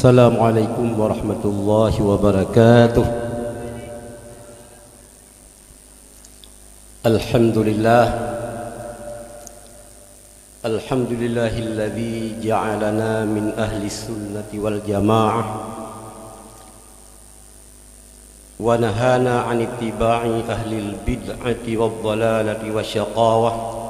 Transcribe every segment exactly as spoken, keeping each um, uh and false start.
Assalamualaikum warahmatullahi wabarakatuh. Alhamdulillah. Alhamdulillahilladzi ja'alana min ahli sunnati wal jamaah wa nahana 'an ittiba'i ahlil bid'ati wad dhalalati wasyaqawah.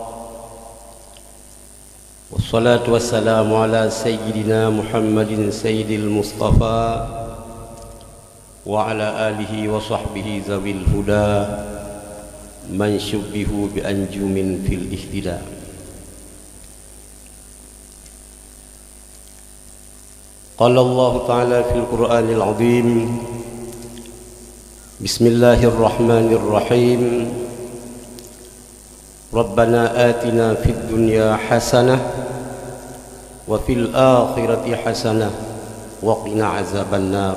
Wassalatu wassalamu ala sayyidina Muhammadin sayyidil mustafa wa ala alihi wa sahbihi zawil huda man syubbihu bi anjumin fil ihtida. Qala Allahu ta'ala fil Qur'anil azim. Bismillahirrahmanirrahim. Rabbana atina fid dunya hasanah wa fil akhirati hasanah wa qina azabannar.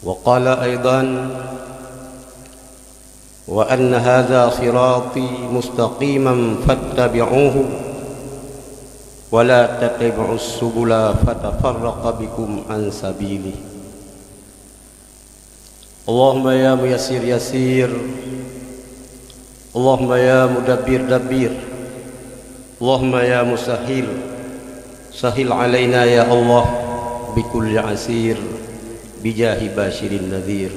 Wa qala aidan, wa anna hadza sirati mustaqiman fattabi'uhu wa la tattabi'us subula fatafarraqa bikum an sabilih. Allahumma ya muyassir yassir. Allahumma ya mudabbir dabbir. Allahumma ya musahhil sahhil alaina ya Allah bikulli asir bijahi basyirin nadhir.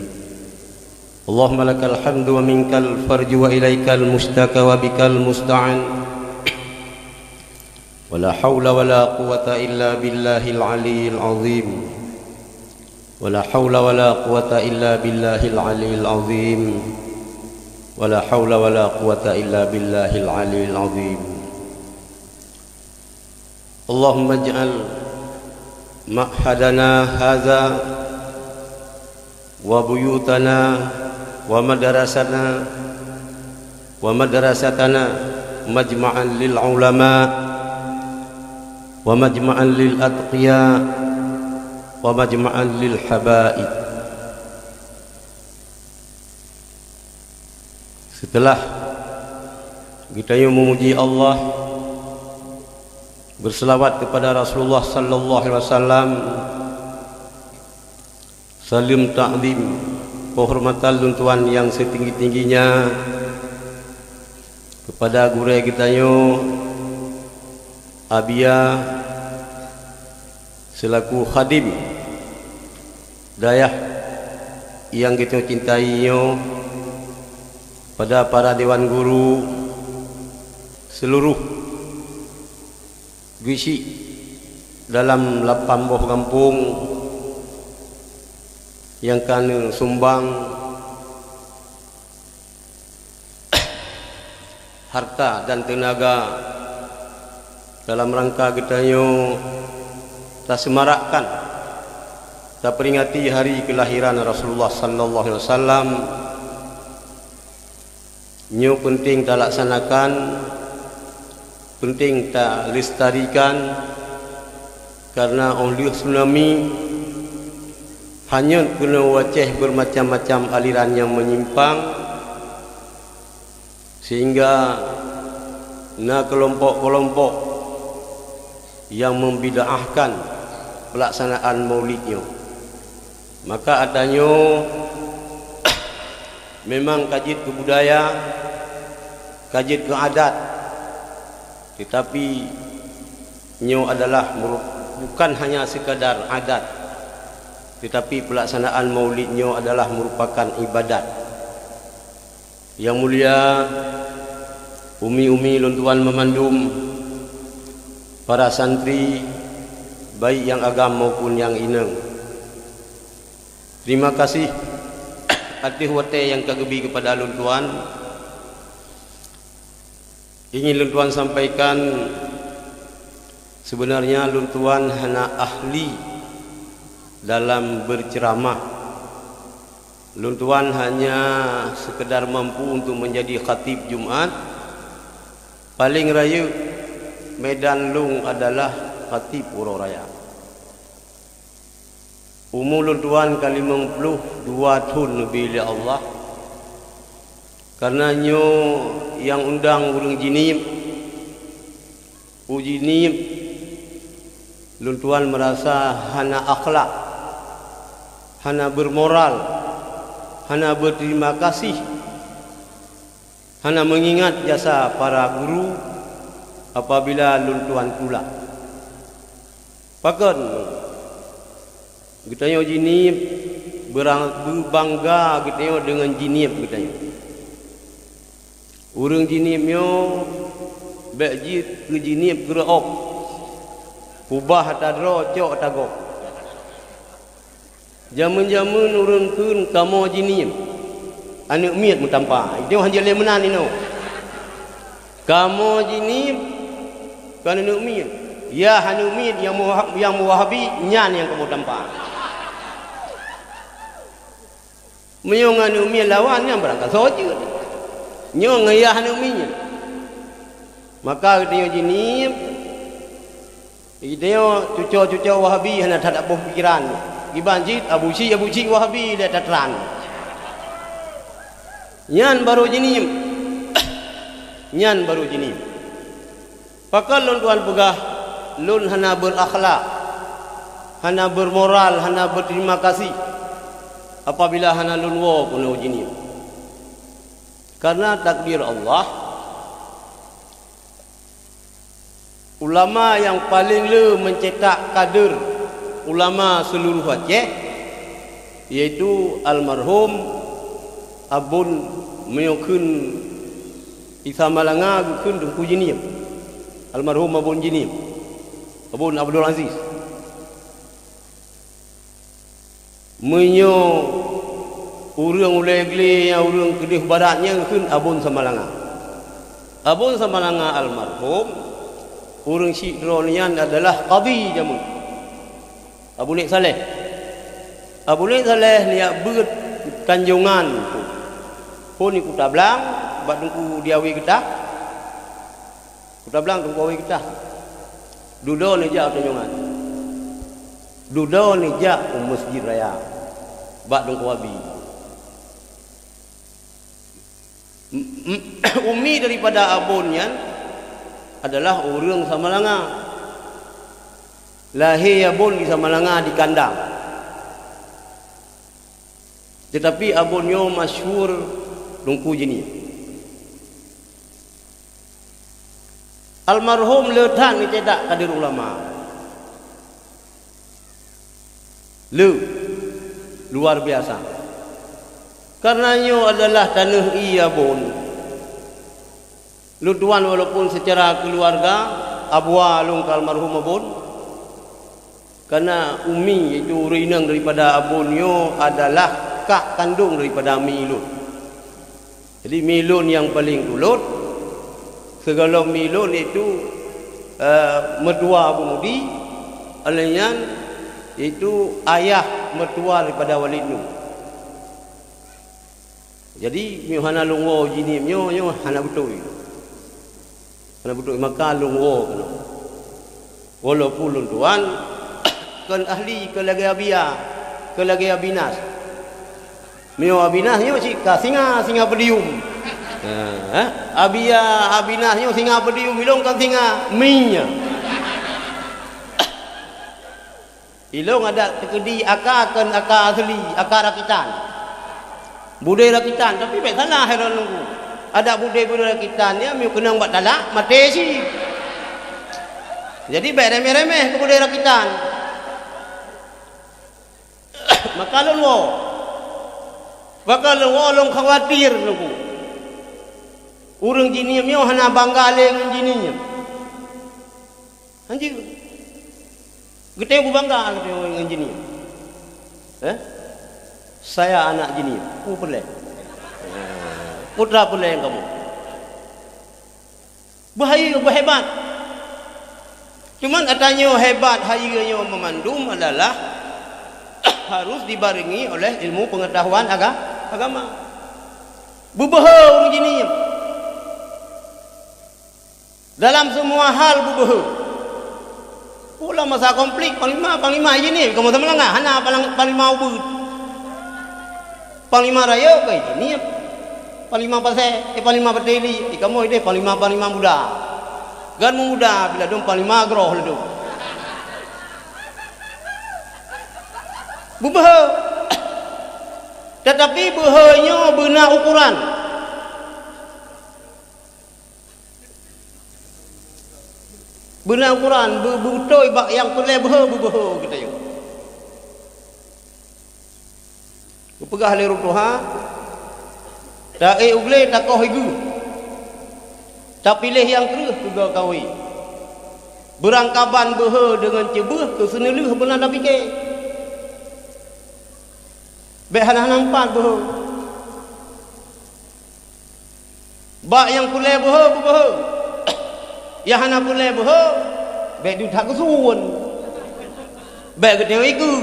Allahumma lakal hamdu wa minkal farju wa ilaikal mustaka wa bikal musta'an. Wala haula wala quwwata illa billahil aliyyil azim. Wala haula wala quwwata illa billahil aliyyil azim. Wala haula wala quwwata illa billahil aliyyil azim. Allahumma ij'al ma'hadana hadza wa buyutana wa madrasana wa madrasatana majma'an lil ulama wa majma'an lil atqiya wa majma'an lil habaib. Setelah geutanyoe memuji Allah, berselawat kepada Rasulullah sallallahu alaihi wasallam, saleuem takzim, penghormatan lôn tuan nyang setinggi-tingginya kepada gurée geutanyoe, Abiya, selaku khadim dayah nyang geutanyoe cintai nyoe, pada para dewan guru seluruh geusyik dalam lapan boh gampông nyang ka neusumbang harta dan teunaga dalam rangka geutanyoe taseumarakkan, taperingati hari keulahiran Rasulullah sallallahu alaihi wasallam. Nyoe peunteng talaksanakan, peunteng talestarikan, kareuna óh lheueh tsunami hanyot keunoe u Aceh beureumacam-macam aliran nyang meunyimpang, sehingga na keulompok-keulompok nyang meubid'ahkan peulaksanaan Maulid nyoe. Maka ata nyoe memang ka jeuet keu budaya, ka jeuet keu adat, teutapi nyoe adalah meuru-, bukan hanya sekadar adat, teutapi peulaksanaan Maulid nyoe adalah meurupakan ibadat. Yang mulia umi-umi lôn tuan meumandum, para santri, baik nyang agam maupun nyang inong. Terima kasih ateueh watée nyang ka geubi keupada lôn tuan. Ingin lôn tuan sampaikan, sebenarnya lôn tuan hana ahli dalam berceramah. Lôn tuan hanya sekedar mampu untuk menjadi khatib Jumat. Paling rayeuk medan lôn adalah khatib uroe raya. Umu lôn tuan ka limong ploh dua thon neubi lé Allah. Kareuna nyoe nyang undang ureuëng jinieb, u jinieb Lôn tuan meurasa hana akhlak, hana bermoral, hana berterima kasih, hana mengingat jasa para guru apabila lôn tuan tulak. Pakon? Geutanyoe jinieub, beurang-, beubangga geutanyoe deungon jinieub geutanyoe. Ureuëng jinieub nyoe bék jeuet keu jinieub keureuok, ubah ata droe cok ata gob. Jamén-jamén ureuëng kheun kamoe jinieub, aneuëk miet meutampa. Itu hana jeuet lé meunan inoe. Kamoe jinieub kon aneuëk miet. Yah aneuëk miet nyang meuwah-, nyang meuwahabi, nyan nyang kamoe tampa. Meunyoe ngon aneuëk miet lawan, nyan barangkasoe jeuet. Nyoe ngon yah aneuëk miet. Maka geutanyoe jinieub, geutanyoe cuco-cuco Wahabi hana that boh pikeran. Kiban cit Abu Syik, Abu Syik Wahabi lé tatran. Nyan barô jinieub. Nyan barô jinieub. Pakon lôn tuan peugah lôn hana berakhlak, hana bermoral, hana berterima kasih apabila hana lôn woe keunoe jinieub? Karena takdir Allah, ulama nyang paleng le meucetak kader ulama seuluruh Aceh, yaitu almarhum Abon, meunyoe kheun di Samalanga geukheun Teungku Jinieub, almarhum Abon Jinieub, Abon Abdul Aziz. Meunyoe ureuëng ulée glé nyang ureuëng keudeh barat nyan geukheun Abon Samalanga. Abon Samalanga almarhum, ureuëng syiek droe nyan adalah kadhi jameun. Abu Nek Saleh. Abu Nek Saleh neujak beuet Tanjongan tu. Phon di Kuta Blang, bak Teungku Diawi Geutah. Kuta Blang Teungku Awi Geutah. Dudoe neujak u Tanjongan. Dudoe neujak u Masjid Raya, bak Teungku Abi. Umi daripada Abon nyan adalah ureuëng Samalanga. Lahé Abon di Samalanga, di Kandang. Teutapi Abon nyoe masyhur Teungku Jinieub. Almarhum le that geucetak kader ulama. Le, luar biasa. Karena nyoe adalah taneuh ie Abon. Lôn tuan walaupun secara keluarga abua lôn keu almarhum Abon, karena umi, yaitu ureuëng inong daripada Abon nyoe adalah kak kandong daripada mi lôn. Jadi, mi lôn nyang paleng tulôt, sigohlom mi lôn yaitu, eh, meutuwa Abu Mudi, alheuh nyan yaitu ayah meutuwa daripada Walid Nuh. Jadi, meunyoe hana lôn woe jinieub nyoe, nyoe hana beutôi. Hana beutôi, maka lôn woe keunoe. Walaupun lôn tuan kon ahli, kon lagée Abia, kon lagée Abinas. Meunyoe Abinas nyoe cit ka singa, singa podium. Ha, eh? Abia, Abinas nyoe singa podium, ilong kon singa, mi nyan. Ilong adak teukeudi aka kon aka asli, aka rakitan. Budé rakitan, tapi bék salah hai droeneuh. Adak budé-budé rakitan nyan meunyoe keunong bak talak, maté cit. Jadi bék remeh-remeh keu budé rakitan. Maka lôn woe. Maka lôn woe lôn khawatir Teungku. Ureuëng jinieub nyoe hana bangga lé ngon jinieub. Hanjeuet. Geutanyoe beubangga geutanyoe ngon jinieub. Eh? Saya anak jinieub. Peue peureulée? Putra peureulée kamoe. Beuhayeue, beuhebat. Cuman ata nyoe hebat hayeue nyoe meumandum adalah harus dibarengi oleh ilmu pengetahuan aga-, agama. Beubeuhe ureuëng jinieub. Dalam semua hal beubeuhe. Pula masa konflik, panglima, panglima jinieub, kamoe Samalanga, hana palang-, panglima ubeut. Panglima rayeuk ka jinieub. Panglima pasé, eh, panglima bateli, eh, kamoe deh panglima-panglima muda. Gan muda bila dong panglima groh ladom. Beubeuhe. Teutapi beuhe nyoe beuna ukoran. Beuna ukoran, beu-, beutôi bak nyang peureulée beuhe beubeuhe geutanyoe. Geupeugah lé ureuëng tuha, "Taék u glé takoh ié geuh, tapiléh nyang kreueh keu goe kawé. Beurangkaban beuhe deungon ceubeueh keu seuneulheueh beuna tapike." Bék hana-hana meupat beuhe. Bak nyang peureulée beuhe beubeuhe. Nyang hana peureulée beuhe, bék deuh that keusueuen. Bék geutanyoe ié geuh.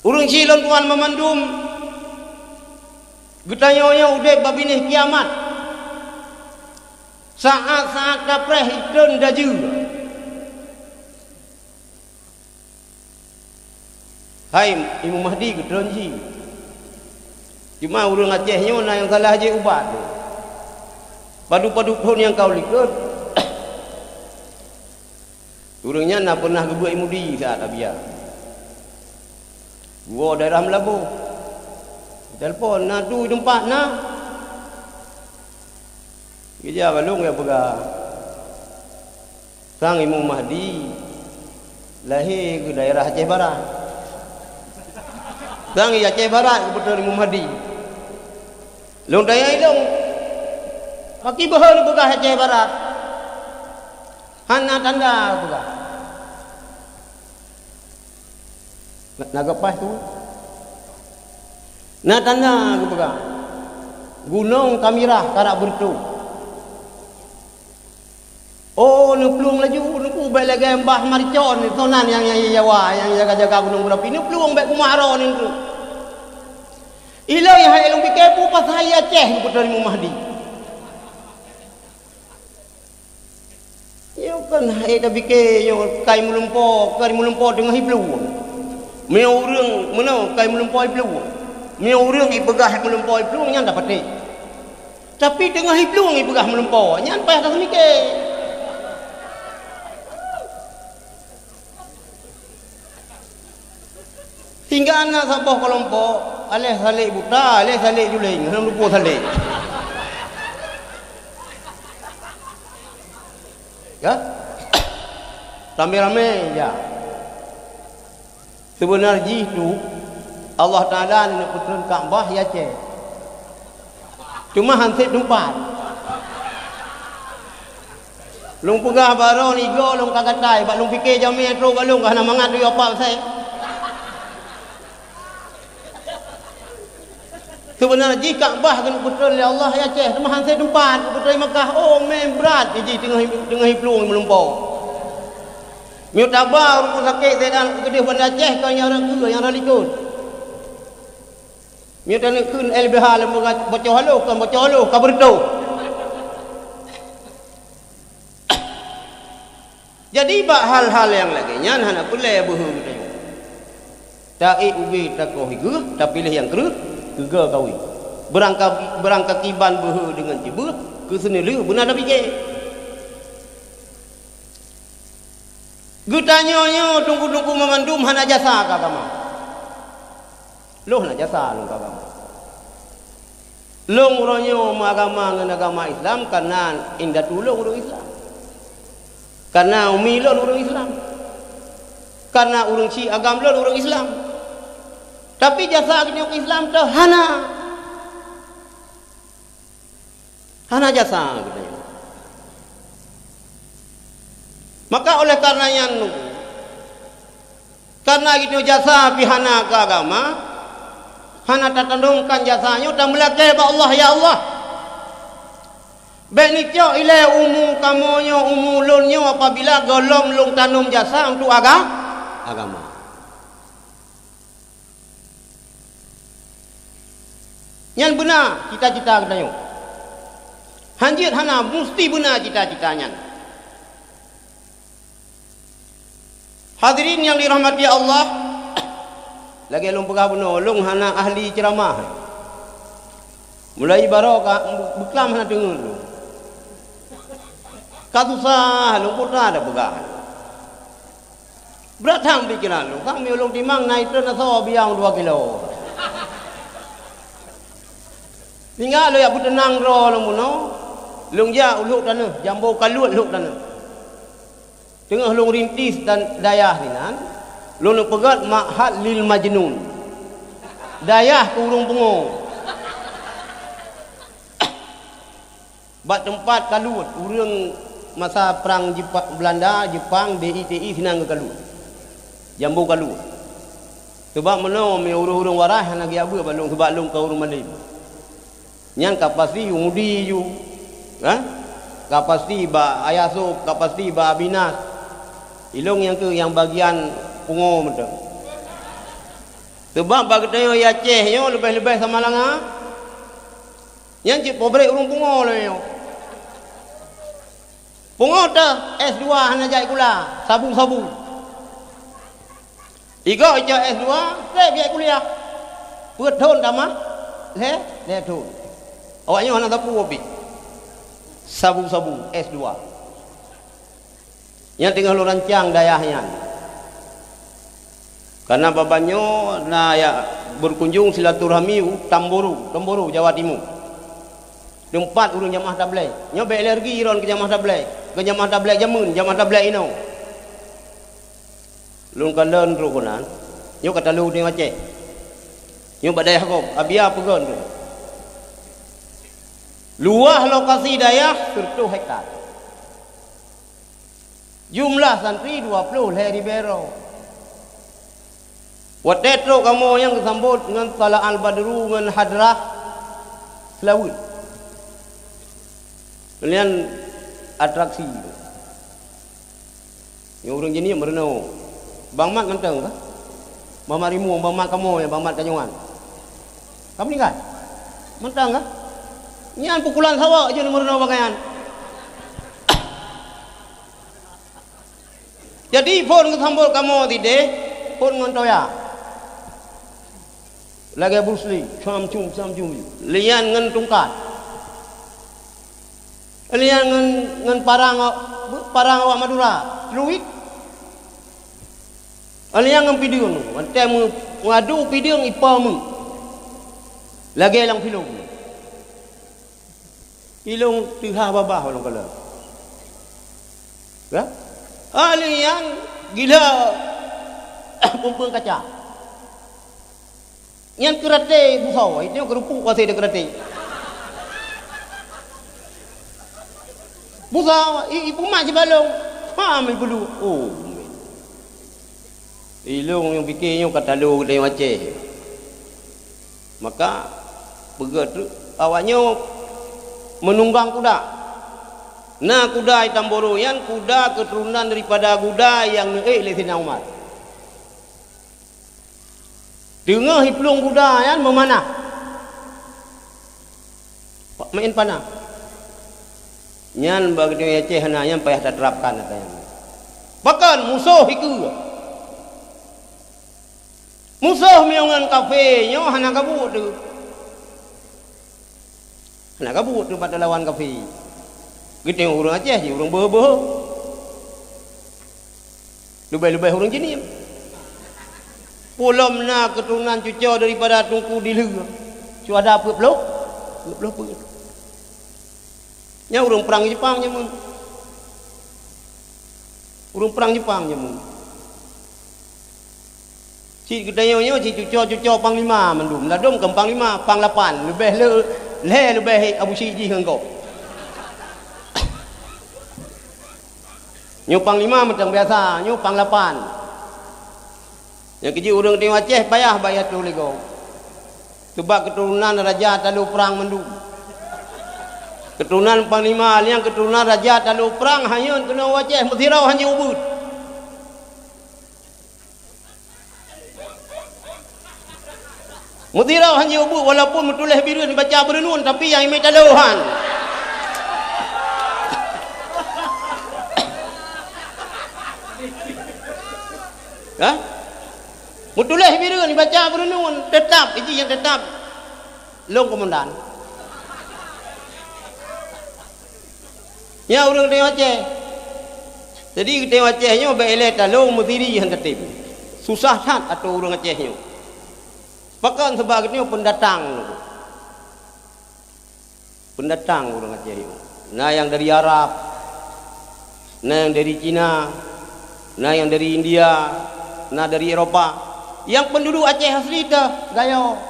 Ureuëng chik lôn tuan meumandum, geutanyoe nyoe udeb bak binéh kiamat. Saát-saát tapreh itreun dajeue. Hai Imeum Mahdi geutreun jih. Cuma ureuëng Aceh nyoe na nyang salah jih ubat. Padub-padub thon nyang ka u likot. Ureuëng nyan na peunah geubeuet mudi saát Abia. Geuwoe daerah Meulaboh. Telepon, "Na tui teumpat na?" Geujak bak lôn geupeugah. Sang Imeum Mahdi lahé keu daerah Aceh Barat. Sang i Aceh Barat geupeutreun Imeum Mahdi. Lôn tanyong i lôn, "Pakri beuhe neupeugah Aceh Barat?" "Hana tanda," geupeugah. Na, na geupaih tu. "Na tanda," geupeugah. "Gunong ka mirah, ka rab beureutoh." Oh, neuplueng laju, neupubék lagée mbah maricon, sonan nyang, nyang jaga-jaga gunong berapi, neuplueng bék kumaroe nyan tu. Ilée hai lôn pike peue pasai Aceh geupeutreun Imeum Mahdi. Nyoe kan hai tapike nyoe kai meulumpo, kai meulumpo teungoh iplueng. Meunyoe ureuëng meunoe kai meulumpo iplueng. Meunyoe ureuëng ipeugah meulumpo iplueng nyan tapatéh. Tapi teungoh iplueng ipeugah meulumpo, nyan payah taseumike. Hingga na saboh keulompok, aleh salek buta, aleh salek juléng, hana luput salek. Ya? Ramé-ramé, ya. Seubeuna jih tu, Allah Taala neuk peutreun Ka'bah i Aceh. Teuma han sép teumpat. Lôn peugah baroe nigo lôn ka gatai, bak lôn pike jamé trok bak lôn ka hana mangat yue apa pasai. Seubeuna jih Ka'bah keuneuk peutreun lé Allah i Aceh, teuma han sép teumpat, peutreun Makkah, oh, mé brat jih teungoh, teungoh iplueng meulumpo. Meunyoe taba ureuëng sakét, Zaidan keudeh Banda Aceh, kon nyang rot keue, nyang rot likot. Meunyoe taneuk kheun L B H lam bocoh haloh, kon bocoh haloh, ka beureutoh. Jadi, bak hal-hal nyang lagée nyan hana peureulée beuhe geutanyoe. Taék ubé takoh ié geuh, tapiléh nyang kreueh keu goe kawé. Beurangka-, beurangkakiban beuhe deungon ceubeueh, keu seuneulheueh beuna tapike. Geutanyoe nyoe teungku-teungku meumandum hana jasa keu agama. Lôn hana jasa lôn keu agama. Lôn uroe nyoe meuagama ngon agama Islam kareuna indatu lôn ureuëng Islam. Kareuna umi lôn ureuëng Islam. Kareuna ureuëng chik agam lôn ureuëng Islam. Tapi jasa geutanyoe keu Islam teuh hana. Hana jasa geutanyoe. Maka oleh kareuna nyan, kareuna geutanyoe jasa pih hana keu agama, hana tatandomkan jasa nyoe, tameulakée bak Allah, "Ya Allah, bék neucok ilée umu kamoe nyoe, umu lôn nyoe apabila gohlom lôn tanom jasa untuk aga-, agama." Nyan beuna cita-cita geutanyoe. Hanjeuet hana, musti beuna cita-cita nyan. Hadirin nyang dirahmati Allah, lagée lôn peugah bunoe, lôn hana ahli ceuramah. Mulai baroe ka beuklam hana deungon lôn. Ka susah lôn peugah dah peugah. Brat tham pikeran lôn, sang mi ulôn timang na itrön asoe biang dua kilo. Tinggai lôn jak peuteunang droe lôn bunoe, lôn jak u Lhok Taneuh, Jambo Kaluet Lhok Taneuh. Teungoh lôn rintis dan dayah inan, lôn peugöt Ma'had lil Majnun. Dayah keu ureuëng pungo. Bak teumpat kaluet, ureuëng masa prang Jepa-, Beulanda, Jepang, D I T I sinan geukaluet. Jambo kaluet. Sabab meunoe mi ureuëng-ureuëng waras hana geujak beuet bak lôn, sabab lôn ka ureuëng malém. Nyan ka pasti u Mudi ju, ha? Ka pasti bak Ayah Sop, ka pasti bak Abinas. Ilôn nyang keuh nyang bagian pungo mantong. Sabab bak geutanyoe i Aceh nyoe leubeh-leubeh Samalanga, nyan cit pabrék ureuëng pungo lagée nyoe. Pungo teuh S dua hana jak sikula, sabu-sabu. Igok ijazah S dua, treb jak kuliah. Peuet thon tamah, lhée, lhée thon. Awaknyoe hana sapeue pih. Sabu-sabu S dua. Nyang teungoh lôn rancang dayah nyan. Karena babah nyoe na jak beukunjong silaturahmi u Tamboro, Tamboro, Jawa Timur. Teumpat ureuëng jamaah tablék. Nyoe bék alergi droen keu jamaah tablék, keu jamaah tablék jameun, jamaah tablék inoe. Lôn kalon trok keunan, nyoe ka talo u Aceh. Nyoe bak dayah gob, Abia Peugon tu. Luwah lokasi dayah seratus hektar. Jumlah santri dua ploh lhée ribée droe. Watée trok kamoe nyang geusambot ngon Thala al-Badru ngon Hadrah Seulaweuet. Kemudian atraksi. Nyang ureuëng jih ni meurunoe. Bang Mat mantong kah? Bang Mat Rimueng, Bang Mat kamoe, Bang Mat Tanyoan. Ka meuninggai? Mantong kah? Nyan pukulan saweue jeuet meurunoe pakaian. Jadi phon geusambot kamoe sideh, phon ngon toya. Lagée Bruce Lee, sam cum, sam cum. Lian ngon tungkat. Lian ngon, ngon parang awak, parang awak Madura, celuit. Lian ngon pideueng, watée meu-, meungadu pideueng ipa meu. Lagée lam filem. Ilôn teuha babah ulôn kalon. Ya? Ahli nyan gila peumpeueng kaca. Nyan keuraté busoe, itu keurupuk pasti ada keuraté. Busoe, i, i pumat sibalong. Ha, mi bulu. Oh. Ilôn nyang pike nyoe ka talo geutanyoe Aceh. Maka, peugah tu, awak nyoe meununggang kuda. Na kuda i Tamboro nyan kuda keuturonan daripada kuda nyang neuék lé Saidina Umar. Teungoh iplueng kuda nyan meumanah. Meu'en panah. Nyan bak geutanyoe Aceh hana nyan payah taterapkan ata nyan. Pakon musoh ikeue. Musoh meunyoe ngon kafé nyoe hana kabuet teuh. Hana kabuet teuh bak teulawan kafé. Geutanyoe ureuëng Aceh jih ureuëng beuhe-beuhe. Leubeh-leubeh ureuëng jinim. Pulom na keuturonan cucoe daripada Teungku Dileue. Syuhada peuet ploh, peuet ploh peuet. Nyan ureuëng prang Jepang jameun. Ureuëng prang Jepang jameun. Cit geutanyoe nyoe cit cucoe-cucoe panglima mandum. Ladôm kon panglima, panglapan. Leubeh le, lhée leubeh Abusyik jih ngon gob. Nyoe panglima mantong biasa, nyoe panglapan. Nyang keujeuet ureuëng di Aceh payah bak yatoe lé gob. Sabab keuturonan raja talo prang mandum. Keuturonan panglima nyang keuturonan raja talo prang hanyot keunoe u Aceh meusidroe hana ubeuet. Meusidroe hana ubeuet walaupun meutuléh bireuen baca beureunuen tapi nyang imé talo han. Ha? Meutuléh bireuen baca beureunuen teutap, iji nyang teutap lôn keumandan. Nyan ureuëng di Aceh. Jadi geutanyoe Aceh nyoe bèk ilèe talông meusiri han tatem. Susah that atô ureueng Aceh nyoe. Pakon? Sabab geutanyoe peundatang. Peundatang ureueng Aceh nyoe. Na nyang dari Arab, na nyang dari Cina, na nyang dari India, na dari Eropa. Nyang peunduduek Aceh asli teuh Gayo.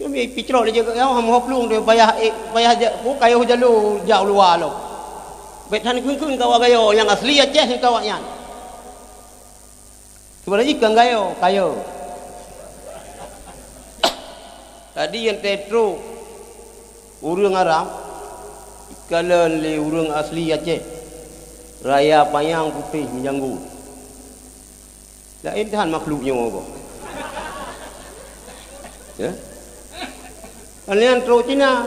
Nyoe mi picrok lé jeuet nyoe, hana meuho plueng teuh payah, eh, payah ja-, pu kayôh jalo jak u luwa lom. Bèk that kheun-kheun keu awak Gayo, nyang asli Aceh nyan keu awak nyan. Sebenarnya kan Gayo, kayôh. Tadi nyang trôk ureueng Arab, ikalon lé ureueng asli Aceh. Raya panyang putéh meujanggut. Laén that makhluk nyoe gob. Ya? Nyan trôk Cina,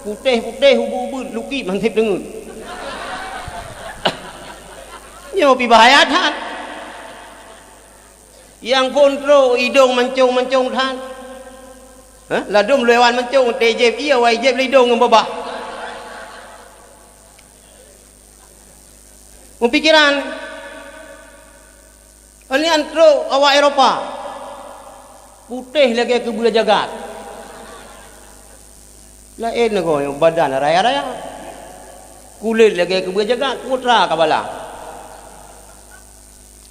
putéh-putéh, ubeuet-ubeuet, lukib, han sép deungon. Nyoe pih bahaya that. Nyang phôn trôk idông mancông-mancông that. Hah? Ladôm lewat mancông, teuh jieb ie, awai jieb lé idông ngon babah. Meupikiran, nyan trôk awak Eropa, putéh lagèe keubeue jagat. Laén nanggroe nyoe badan raya-raya, kulét lagèe keubeue jagat, putra ka bala.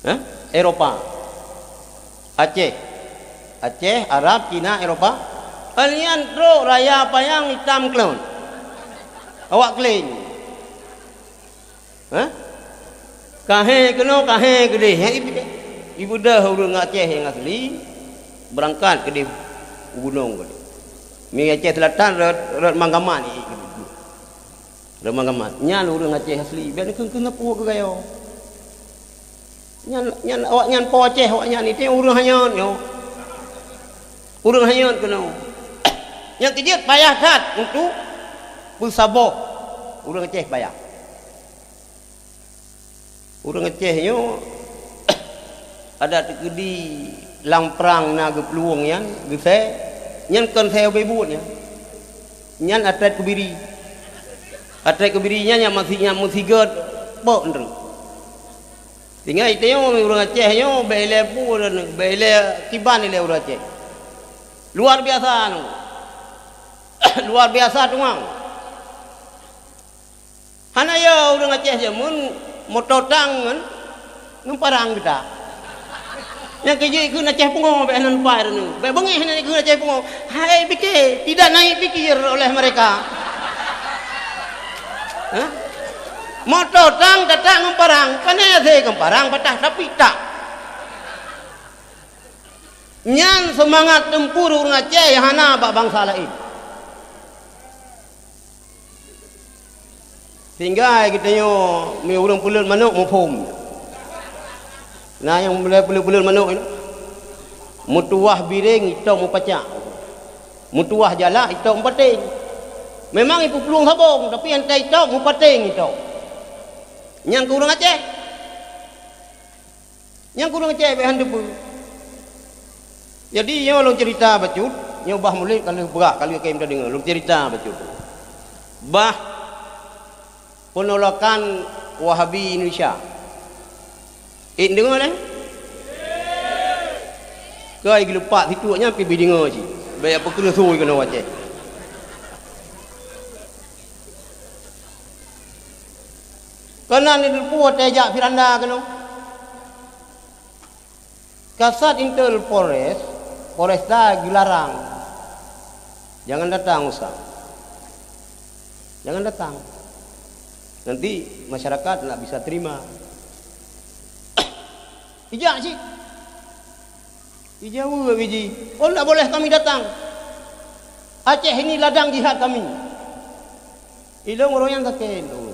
Hah? Eropa. Aceh. Aceh, Arab, Cina, Eropa. Nyan trôk raya panyang itam klon. Awak kléng. Hah? Kahé keunoe, kahé keudéh. Nyan ibeudôh, ibeudôh ureueng Aceh nyang asli, beurangkat keudéh u gunong keudéh. Mi Aceh Selatan rot, rot Manggamat. Rot Manggamat. Nyan ureueng Aceh asli. Bèk neukheun-kheun sapeue keu Gayo. Nyan, nyan awak nyan po Aceh, awak nyan itu ureueng hanyot nyoe. Ureueng hanyot keunoe. Nyang keujeuet payah that untuk peusaboh ureueng Aceh payah. Ureueng Aceh nyoe adak teukeudi lam prang na geuplueng nyan, geusè, nyan kon sè ubé buet nyan. Nyan atlet keubiri. Atlet keubiri nyan nyang meusi-, nyang meusigot pok nreuk. Tinggai tanyoe ureueng Aceh nyoe bèk ilèe peue, bèk ilèe kiban ilèe ureueng Aceh. Luar biasa nyoe. Luar biasa tuang. Hana yo ureueng Aceh jameun moto tang ngon, ngon parang geutak. Nyang keujeuet kheun Aceh pungo bèk hana lupa droeneuh. Bèk beungéh hana kheun Aceh pungo. Hai pike, tidak naik pikir oleh mereka. Hah? Moto tang datang ngon parang, pane hase ngon parang patah tapi tak. Nyan seumangat teumpur ureueng Aceh nyang hana bak bansa laén. Sehingga geutanyoe mi ureueng peuleuet manok muphom. Na nyang mulai peuleuet-peuleuet manok nyoe. Meutuwah bireng itôb meupacak. Meutuwah jalak itôb meupateng. Memang ipeuplueng sabong, tapi nyang ta itôb meupateng itôb. Nyang keu ureueng Aceh. Nyang keu ureueng Aceh bèk han teupeue. Jadi, nyoe lôn cerita bacut, nyoe bah mulod ka lheueh brah, ka lheueh kém tadeungoe, lôn cerita bacut. Bah penolakan Wahabi Indonesia. Ék deungoe lé? Kai geulupak situ nyan pih beudeungoe cit. Bèk peukeureuh sui keunoe Aceh. Keunan di teupeu watèe jak Firanda keunoe. Kasat Intel Polres, Polresta geularang. Jangan datang, Ustaz. Jangan datang. Nanti masyarakat ndak bisa terima. Ijak cit. Ijaweub biji, "Oh, tidak boleh kami datang. Aceh ini ladang jihad kami." Ilôn uroe nyan sakét lôn.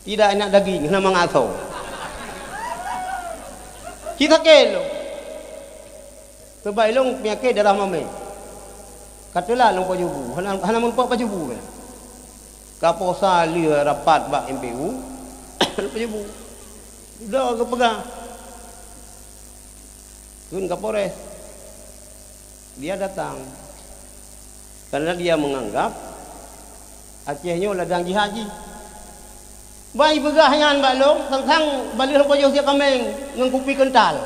Tidak enak daging, hana mangat asoe. Ci sakét lôn. Sabab ilôn peunyakét darah mamé. Ka teulat lôn pajobu, hana, hana meurumpok pajobu. Ka posa lheueh rapat bak M P U, lôn pajobu. Udah geupeugah. Kheun Kapolres. Dia datang. Karena dia menganggap Aceh nyoe ladang jihad jih. Ban ipeugah nyan bak lôn, sang-sang ban lheueh lôn pajoh sie kaméng ngon kupi keuntal.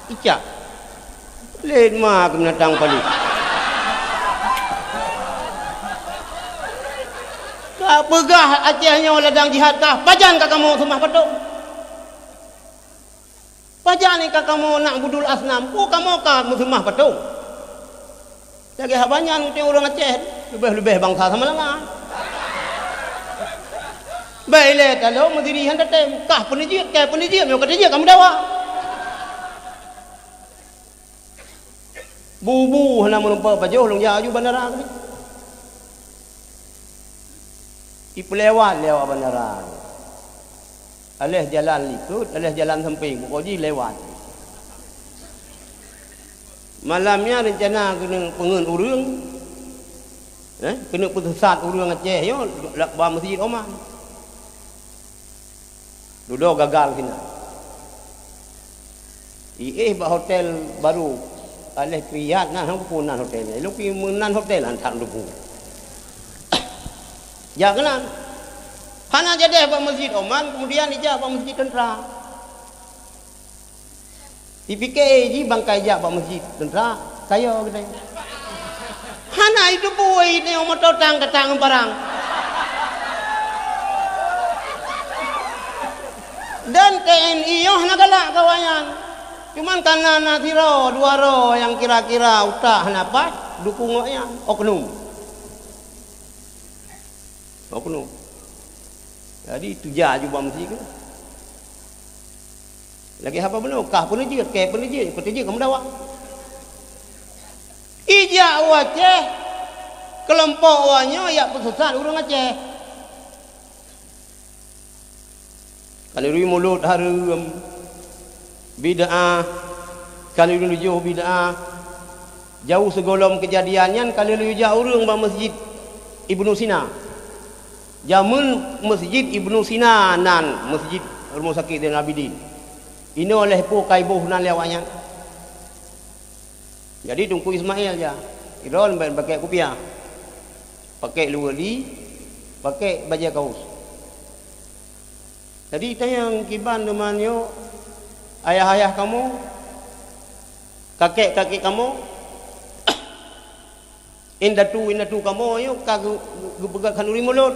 Icak. Lé ma keu binatang paléh. Ka peugah Aceh nyoe ladang jihad kah, pajan ka kamoe seumah patong? Pajan ka kamoe na'budul asnam, peue kamoe ka meuseumah patong? Lagèe haba nyan ureueng Aceh, leubeh-leubeh bansa Samalanga. Bèk ilèe talo meudiri han tatem, kah peuneujeuet, kèe peuneujeuet, meunyoe ka teujeuet ka meudawa. Bu-bu hana meurumpok pajoh lôn jak aju bandara keunoe. Ipeulewat lé awak bandara. Aléh jalan likot, aléh jalan sampéng, pokok jih lewat. Malam nyan reuncana keuneuk peungeut ureueng, eh, keuneuk peuseusat ureueng Aceh nyoe bak Masjid Oman. Dudoe gagal sinan. Iéh bak hotel barô, aléh Kriyat nan, han kupeue nan hotel nyan. Ilôn pih meunan hotel han that lôn teupeue. Jak keunan. Hana jadeh bak Masjid Oman, keumudian ijak bak Masjid Teuntra. Ipike jih bangkai jak bak Masjid Teuntra, kaya geutanyoe. Hana iteupeue tanyoe moto tang ka that ngon parang. Dan T N I nyoe hana galak keu awaknyan. Cuman kareuna na sidroe dua droe nyang kira-kira utak hana paih, dukung awaknyan, oknum. Oknum. Jadi, teuja aju bak meuseujid keuh. Lagèe haba bunoe, kah peuneujeuet, kèe peuneujeuet, peuteujeuet ka meudawa. Ijak u Aceh, keulompok awaknyoe jak peuseusat ureueng Aceh. Ka lheueh mulod hareuem, bid'ah, ka lheueh tujoh bid'ah. Jauh sigohlom keujadian nyan ka lheueh laju jak ureueng bak Masjid Ibnu Sina. Jameun Masjid Ibnu Sina nan Masjid Rumoh Sakét Zainal Abidin. Inoe lhèe po ka iboh nan lé awaknyan. Jadi Teungku Ismail jak, idroe lom bèk pakèk kupiah, pakèk luweue li, pakèk bajèe kaos. Jadi tanyong kiban teuma nyoe, ayah-ayah kamoe, kakek-kakek kamoe, indatu-indatu kamoe nyoe ka geu-, geupeugah khanuri mulod,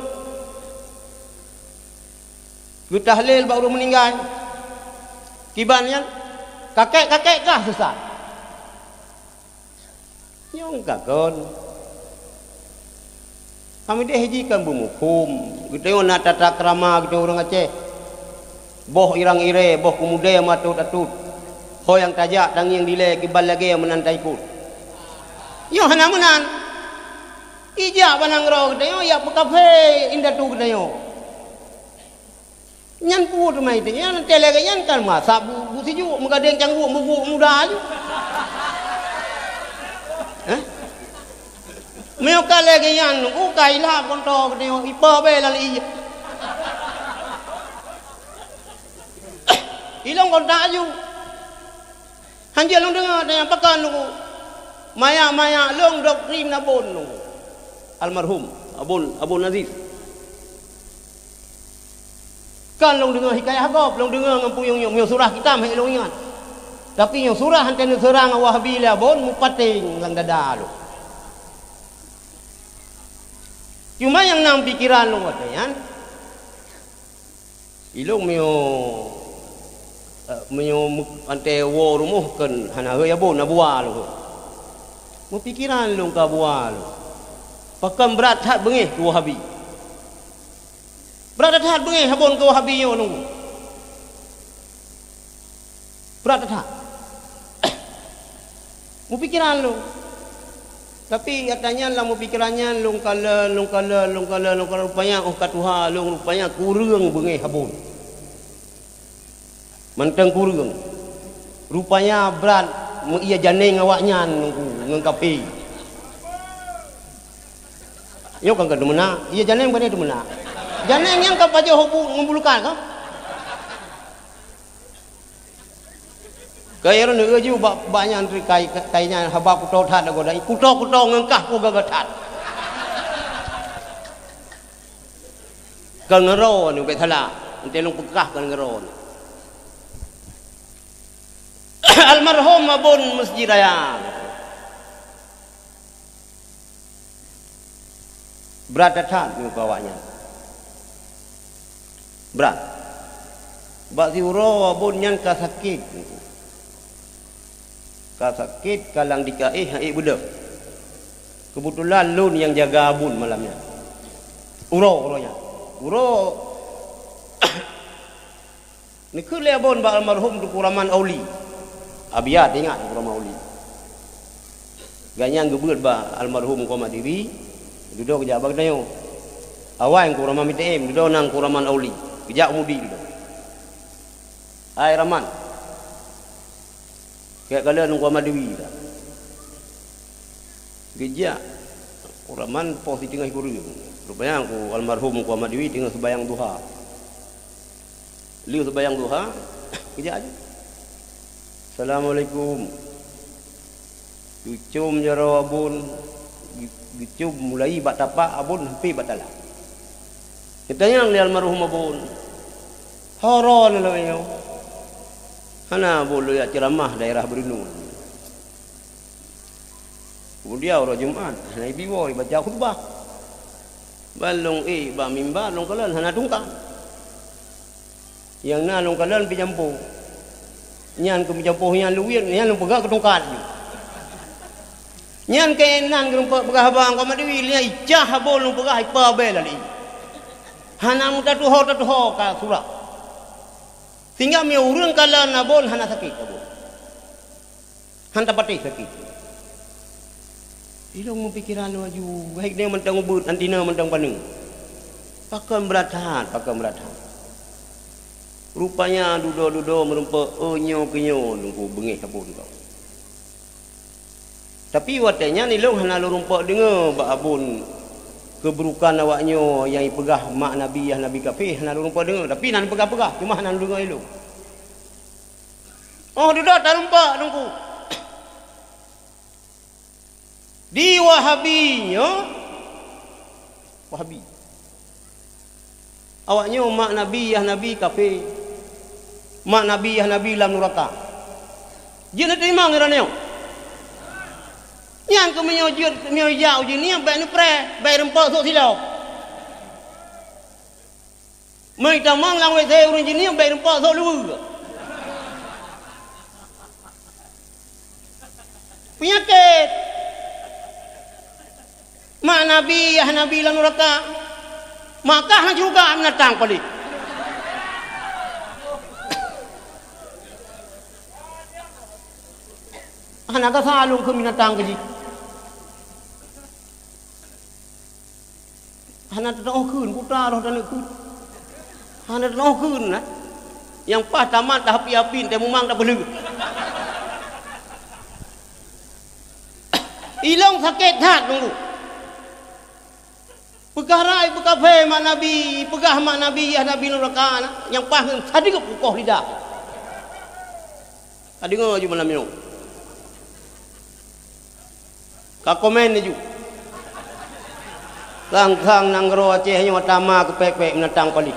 geutahlil bak ureueng meuninggai. Kiban nyan, kakek-kakek kah sesat. Nyang ka kon. Kami deh jih kan beumuphom. Geutanyoe na tata krama geutanyoe ureueng Aceh. Boh irang irèe, boh keumudèe meuatot-atot. Ho nyang tajak tangieng dilèe kiban lagèe meunan taikot. Nyoe hana meunan. Ijak bak nanggroe geutanyoe, jak peukafé indatu geutanyoe. Nyan peue teuma itanyoe, nyan teuh lagèe nyan kan masa bu-, bu sijuek, meugadeng cangguek, meuguek muda aju. Hah? Meunyoe ka lagèe nyan, u ka ilap konto geutanyoe, ipa bèe lam ié. Ilong kontak aju. Hanjeuet lôn deungoe, tanyong pakon lôn. Manyak-manyak lôn doktrin Abon lôn. Almarhum Abon, Abon Aziz. Kon lôn deungoe hikayah gob, lôn deungoe ngon puyueng nyoe, nyoe surah kitab hèk lôn ingat. Tapi nyoe surah han teuneuk seurang Wahabi lé Abon, meupaténg lam dada lôn. Cuma nyang na pikeran lôn watèe nyan, ilôn meunyoe, eh, meunyoe meu-, antée woe rumoh kheun hana hôi Abon, na buwa lôn. Meupikeran lôn ka buwa lôn. Pakon brat that beungéh keu Wahabi. Brat that beungéh Abon keu Wahabi nyoe lôn. Brat that. Meupikeran lôn. Tapi ata nyan lam meupikeran nyan lôn kalon, lôn kalon, lôn kalon, lôn kalon, rupanya óh ka tuha lôn, rupanya kureueng beungéh Abon. Mantong kureueng. Rupanya brat meuié janéng awaknyan ngon, ngon kafé. Nyoe kan ka teumeunak, ié janéng bukan teumeunak. Janéng nyang ka pajoh ngon bulukan ka? Kayée neueu ju bak, bak nyan teukai, kai nyan haba kuto that lagoe dan kuto-kuto ngon kah ku gaga that. Kon ngon droeneuh bék salah, enteuk lôn peugah kon ngon droeneuh. Almarhum Abon Meuseujid Raya. Brat that-that nyoe keu awaknyan. Brat. Bak siuroe Abon nyan ka sakét. Ka sakét, ka lam dikaéh, han ék beudôh. Keubeutulan lôn nyang jaga Abon malam nyan. Uroe, uroe nyan. Uroe Neukheun lé Abon bak almarhum Teungku Raman Auli. Abiya teuingat Teungku Raman Auli. Gobnyan geubeuet bak almarhum Teungku Ahmad Diwi, dudoe geujak bak geutanyoe. Awai Teungku Raman Miteum, dudoe nan Teungku Raman Auli. Geujak u Mudi dudoe. Hai Raman. Keu kalon Teungku Ahmad Diwi dah. Geujak, Teungku Raman poh siteungoh kureueng. Rupanya Teungku almarhum Teungku Ahmad Diwi teungoh seubayang duha. Lheueh seubayang duha, geujak laju. "Assalamualaikum." Geucom jaroe Abon, geu-, geucom mulai bak tapak Abon sampai bak talam. Geutanyong lé almarhum Abon, "Ho droeneuh lagèe nyoe?" "Hana, Abon, lôn jak ceuramah daerah Beureunuen." Keumudian uroe Jumat, hana jibi woe jibaca khutubah. Ban lôn ék bak mimba, lôn kalon hana tungkat. Nyang na lôn kalon pih jampoe. Nyan keu jampoe nyan lôn wiet, nyan lôn peugah keu tungkat jih. Nyan keunan keu lôn peugah bak Teungku Ahmad Diwi, nyan icah Abon lôn peugah ipa bèe lalée. Hana meutatuho-tatuho ka surat. Sehingga meunyoe ureuëng kalon Abon hana sakét Abon. Han tapatéh sakét. Ilôn meupikeran laju, hai nyoe mantong ubeut, anti na mantong paneuk. Pakon brat that, pakon brat that. Rupanya dudoe-dudoe meurumpok, "Oh, nyoe keu nyoe," Teungku, beungéh Abon kah. Tapi watée nyan ilôn hana lôn rumpok deungoe bak Abon keuburukan awak nyoe nyang ipeugah mak Nabi, yah Nabi kafé, hana lôn rumpok deungoe. Tapi na neupeugah-peugah, cuma hana lôn deungoe ilôn. Oh, dudoe tarumpok Teungku. Di Wahabi nyoe, Wahabi. Awak nyoe mak Nabi, yah Nabi kafé. Mak Nabi, yah Nabi lam nuraka. Jeuet neuteurimong ngon droeneuh? Nyan keuh meunyoe jeuet, meunyoe jak u jih nyan, bèk neupreh, bèk rumpok sôk siloe. Meutamong lam W C ureuëng jinih bèk rumpok sôk luweue. Peunyakét. Mak Nabi, yah Nabi lam nuraka. Maka hana juga binatang paléh. Hana gasa lôn keu binatang keu jih. Hana teutoh kheun, puta roh taneuk kheun. Hana teutoh kheun, nah. Nyang paih tamat tahapi-hapi, teuh mumang tapeuleueh. Ilôn sakét that Teungku. Peugah rai, peugah phé mak Nabi, peugah mak Nabi, yah Nabi nuraka, nah. Nyang paih ngon sadeup kukoh lidah. Ka deungoe ju malam nyoe. Ka komen laju. Sang-sang nanggroe Aceh nyoe tama keu pék-pék binatang paléh.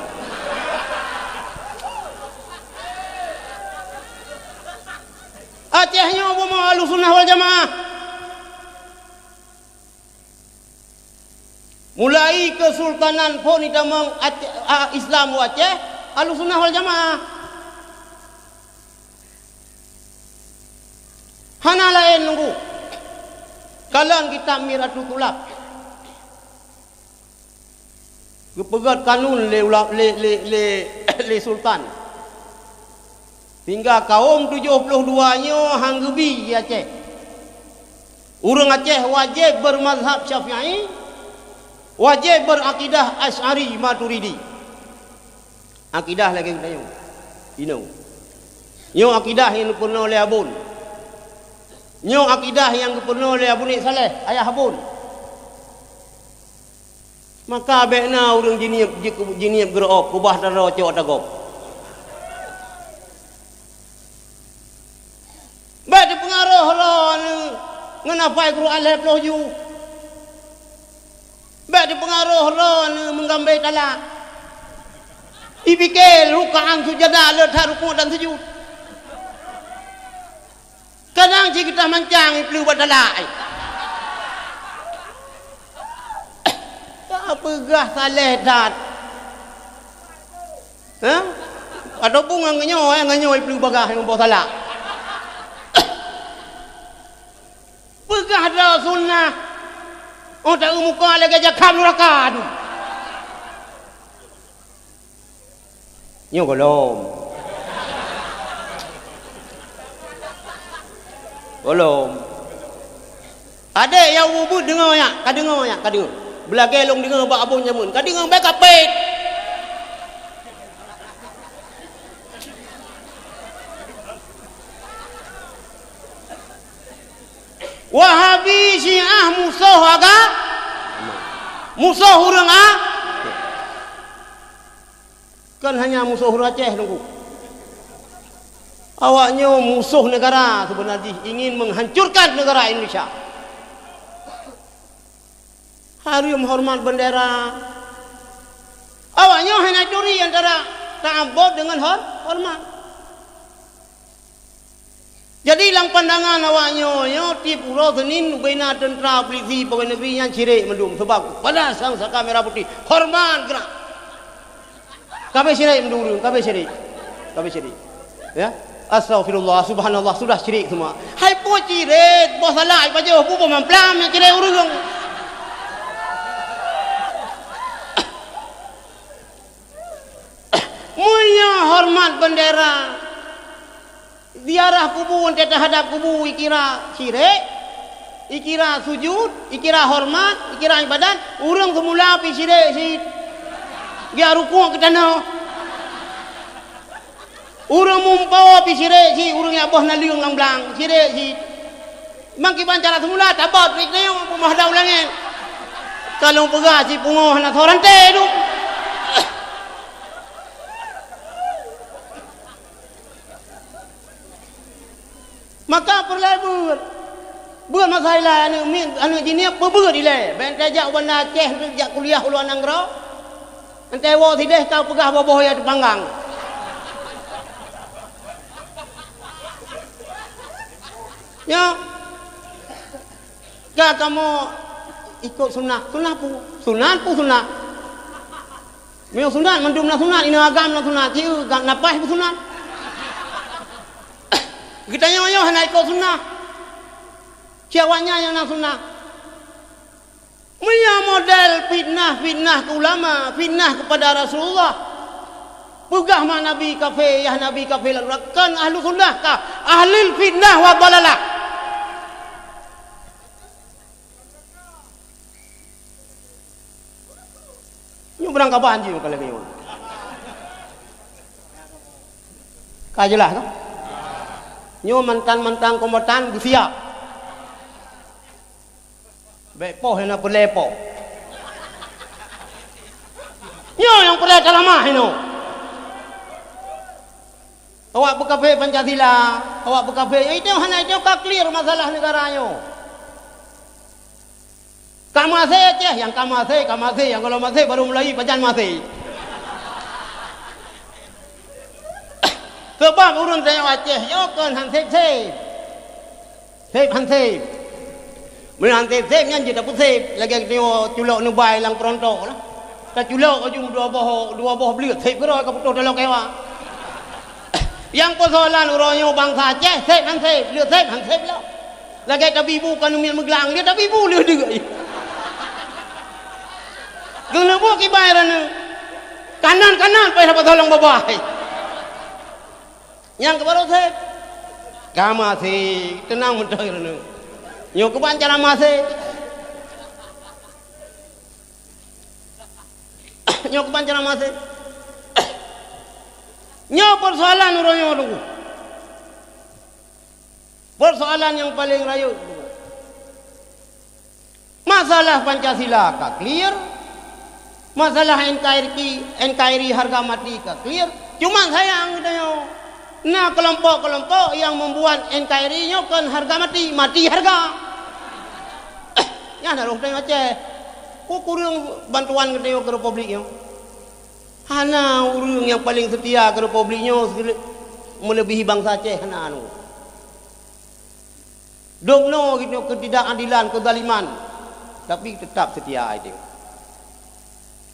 Aceh nyoe bumoe Ahlussunnah wal Jamaah. Mulai Kesultanan phon itamong Aceh, a, Islam u Aceh, Ahlussunnah wal Jamaah. Hana laén Teungku. Kalon kitab Mir'atut Thulab. Geupeugét kanun lé ula-, lé, lé, lé, lé sultan. Sehingga kaum tujoh ploh dua nyoe han geubi di Aceh. Ureuëng Aceh wajéb beurmazhab Syafi'i, wajéb beurakidah Asy'ari Maturidi. Akidah lagée geutanyoe. Inoe. Nyoe akidah nyang geupeurunoe lé Abon. Nyoe akidah nyang geupeurunoe lé Abu Nik Saleh, ayah Abon. Maka bék na ureuëng jinieb, jik-, jinieb geurob, kubah taro cok tagob. Bék teupeungaroh droeneuh ngon hafai Quran lhée ploh ju. Bék teupeungaroh droeneuh meugambé talak. Ipike rukaan sujada le that rukuk dan sujud. Kadang cit geutah mancang ipleue bak talak. Tapeugah saleh that. Hah? Ataupun ngon nyoe, eh, ngon nyoe ipleue bagah nyang boh talak. Peugah droe sunnah. Oh, taeu muka lagèe jakham nuraka tu. Nyoe gohlom. Gohlom. Adék nyang ubit deungoe nyak, ka deungoe nyak, ka deungoe. Beulagèe lôn deungoe bak abon jameun, ka deungoe bèk kapét. Wahabi, Syiah musoh aga-, musoh ureueng a-, kon hanya musoh ureueng Aceh, Teungku. Awaknyoe musoh negara seubeuna jih, ingin menghancurkan negara Indonesia. Hareuem hormat bendera. Awaknyoe hana turi antara ta'abbud dengan hor-, hormat. Jadi, lam pandangan awaknyoe, nyoe tiep uroe Seunin ubena teuntra, pulisi, pegawai negeri nyan syirik mandum. Sebab pada sang saka merah putih, hormat gerak. Ka abéh syirik mandum ureueng, ka abéh syirik. Ka abéh syirik. Ya. Astaghfirullah, subhanallah, sudah syirik semua. Hai po syirik, boh salak ipajoh, bu boh mamplam nyang syirik ureueng. Meunyoe hormat bendera, ziarah kubu, enteuk tahadap kubu, ikira syirik, ikira sujud, ikira hormat, ikira ibadat, ureueng seumula pi syirik cit. Geujak rukuk keu tanoh. Ureueng mumpoe pi syirik cit, ureueng jak boh naleueng lam blang, syirik cit. Memang kiban cara seumula, tabot, rik nayong, peumah dau langét. Ka lôn peugah cit pungoh hana soe ranté dum. Maka peureulèe beuet. Beuet masa ilèe aneuk miet, aneuk jinoe peubeuet ilèe. Bèk enteuk jak u Banda Aceh, enteuk jak kuliah u luwa nanggroe. Enteuk woe sideh ka peugah boh-boh ya teupanggang. Nyoe. Ka kamoe ikot sunnah. Sunnah peue? Sunnah peue sunnah? Meunyoe sunat, mandum na sunat, inong agam na sunat, sieu gam na paih peusunat. Geutanyoe nyoe hana ikot sunnah. Cit awaknyan nyang na sunnah. Meunyoe model fitnah, fitnah keu ulama, fitnah keupada Rasulullah, peugah mak Nabi kafé, yah Nabi kafé, lalu kon ahlu sunnah kah, ahlul fitnah wa dhalalah. Nyoe beurangkaban jih ka lagèe nyoe. Ka jeulaih kan? Nyoe mantan-mantan kombatan geusiap. Bèk poh nyang na peureulèe poh. Nyoe nyang peureulèe taramah inoe. Awak beukafé Pancasila, awak beukafé, itu hana itu ka clear masalah negara nyoe. Ka maséh Aceh, nyang ka maséh, ka maséh, nyang gohlom maséh baru mulai pajan maséh. Sabab ureueng tanyoe Aceh nyoe kon han sép-sép. Sép han sép. Meunyoe han sép-sép nyan jeuet tapeusép, lagèe tanyoe culok neubai lam keurontok lah. Taculok ujong dua boh, dua boh bleuet, sép keudroe ka putôh taloe keuwa. Nyang peusoalan uroe nyoe bansa Aceh, sép han sép, bleuet sép han sép lom. Lagèe tabi bu ka neumiet meuglang, dia tabi bu lheueh deuk. Geuleubu kibai raneuk. Kanan-kanan payah dapat tolong babah. Nyang keubaroe sép. Ka maséh, teunang meuntoi raneuk. Nyoe keuban cara maséh. Nyoe keuban cara maséh. Nyoe peusoalan uroe nyoe, Teungku. Peusoalan nyang paleng rayeuk. Masalah Pancasila ka clear. Masalah N K R I, N K R I harga mati ka clear. Cuma sayang geutanyoe, na keulompok-keulompok nyang membuat N K R I nyoe kon harga mati, mati harga. Nyan harôh tanyoe Aceh. Ku kureueng bantuan geutanyoe keu republik nyoe. Hana ureuëng nyang paleng seutia keu Republik nyoe meuleubihi bansa Aceh, hana anu. Dum noe geutanyoe keutidakadilan, keuzaliman, tapi teutab seutia ai teuh.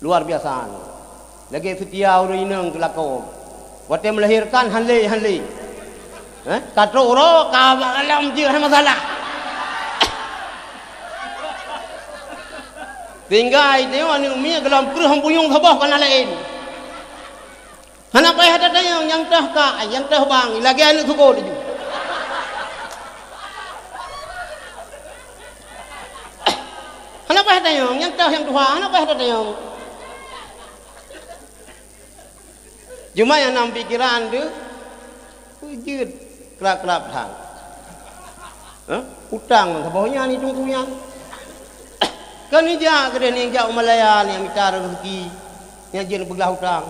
Luar biasa nyoe. Lagée seutia ureuëng inong keu lakoe. Watée meulahirkan, han lé, han lé. Eh, ka trok uroe, ka bak alam jeuet, hana masalah. Tinggai teuh aneuëk miet gohlom kreueh buyueng saboh kana laén. Hana payah tatanyong nyang toh kak, nyang toh bang, lagée aneuëk syukoe laju. Hana payah tanyong nyang toh nyang tuha, hana payah tatanyong. Cuma nyang na pikiran teuh, jeuet krab-krab that. Hah? Utang saboh nyan itong-tong nyan. Kan ijak keudeh ni, jak u Malaya ni mita raseuki, nyang jeuet peugah utang.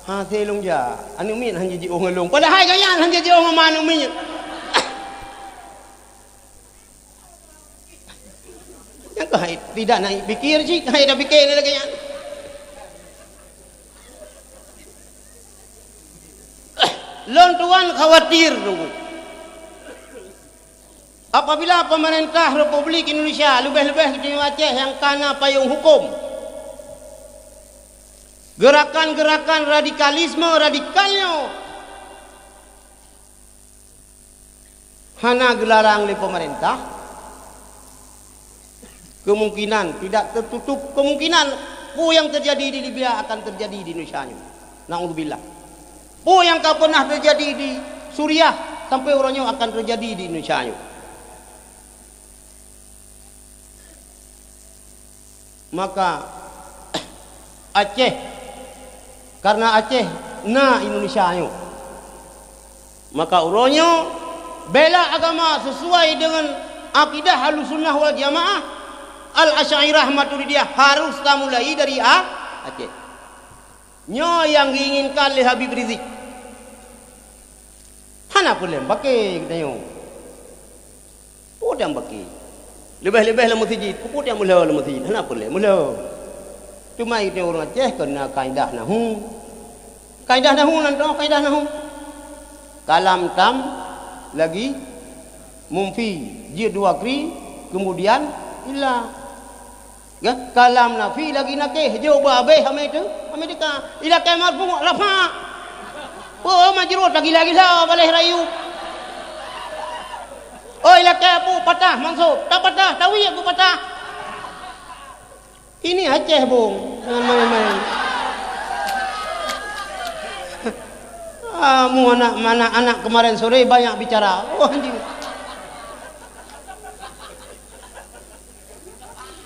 Hase lôn jak, aneuëk miet han jijiôh ngon lôn. Padahai gobnyan han jijiôh ngon ma aneuëk miet. Nyang keuh hai tidak naik pikir cit, hai dah pikir lagée nyan. Lôn tuan khawatir teungku. Apabila pemerintah Republik Indonesia, leubeh-leubeh geutanyoe Aceh nyang kana payong hukum, geurakan-geurakan radikalisme radikal nyoe hana geularang lé pemerintah, kemungkinan, tidak tertutup kemungkinan, peue nyang terjadi di Libya akan terjadi di Indonesia nyoe. Naudzubillah. Peue nyang ka peunah terjadi di Suriah, sampai uroe nyoe akan terjadi di Indonesia nyoe. Maka Aceh, karena Aceh na Indonesia nyoe, maka uroe nyoe bela agama sesuai dengan akidah Ahlussunnah wal Jamaah, Al-Asy'ariyah, Maturidiyah harus tamulai dari A-, Aceh. Nyoe nyang geuinginkan lé Habib Rizik. Hana peureulée bak geutanyoe. Peue nyang baki? Leubeh-leubeh lam meuseujid. Peue nyang meulo lam meuseujid? Hana peureulée meulo. Teuma geutanyoe ureuëng Aceh keu na kaidah nahu. Kaidah nahu nan toh, kaidah nahu. Kalam tam lagi munfi, jeuet dua kri, kemudian illa. Ka? Kalam nafi lagi nakeh, jok beu abéh amé teuh, amé teuka. Ilakée marfu rafa. Peue majrur tagila-gila baleh rayu. Oh, ilakée peue patah mansub, tapatah, tawiek peue patah. Ini Aceh bong, jangan main-main. Kamu anak, anak-anak kemarin sore banyak bicara. Oh, anjing.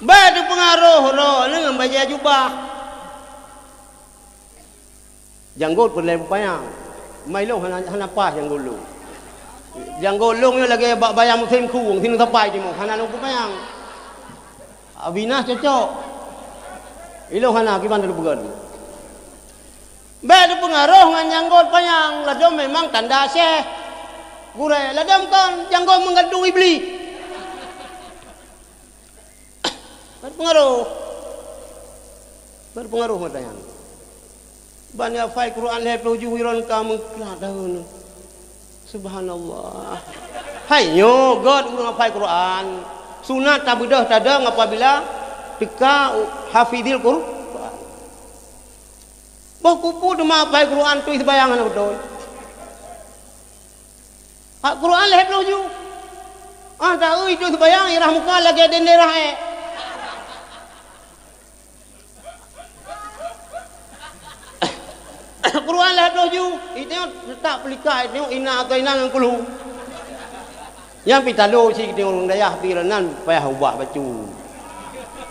Bah teupeungaroh droeneuh ngon bajée jubah. Janggot peureulée peupanyang. Mai lôn hana, hana paih janggot lôn. Janggot lôn nyoe lagée bak bayang musém khueng, sineuk sapai timoh, hana lôn peupanyang. Abinah cocok. Ilôn hana kiban lôn peugah. Bék teupeungaroh ngon janggot panyang, ladôm memang tanda syeh. Gurée, ladôm kon janggot meugantung Iblih. Bék teupeungaroh. Bék teupeungaroh mata nyan. Ban hafai Quran lhée ploh juh iron ka meuklat daun. Subhanallah. Hai nyoe gét ureuëng hafai Quran. Sunat tabeudôh tadong apabila teuka hafizil Quran. Boh kupu teuma apai Quran tui seubayang hana beutôi. Ak Quran lhée ploh ju. Ah, ta-eu itu seubayang irah muka lagée dendera ék. Quran lhée ploh ju, itu teutap peulika itu ina atau ina ngon kulhu. Nyang pi talo cit ureuëng dayah pi nan payah ubah bacut.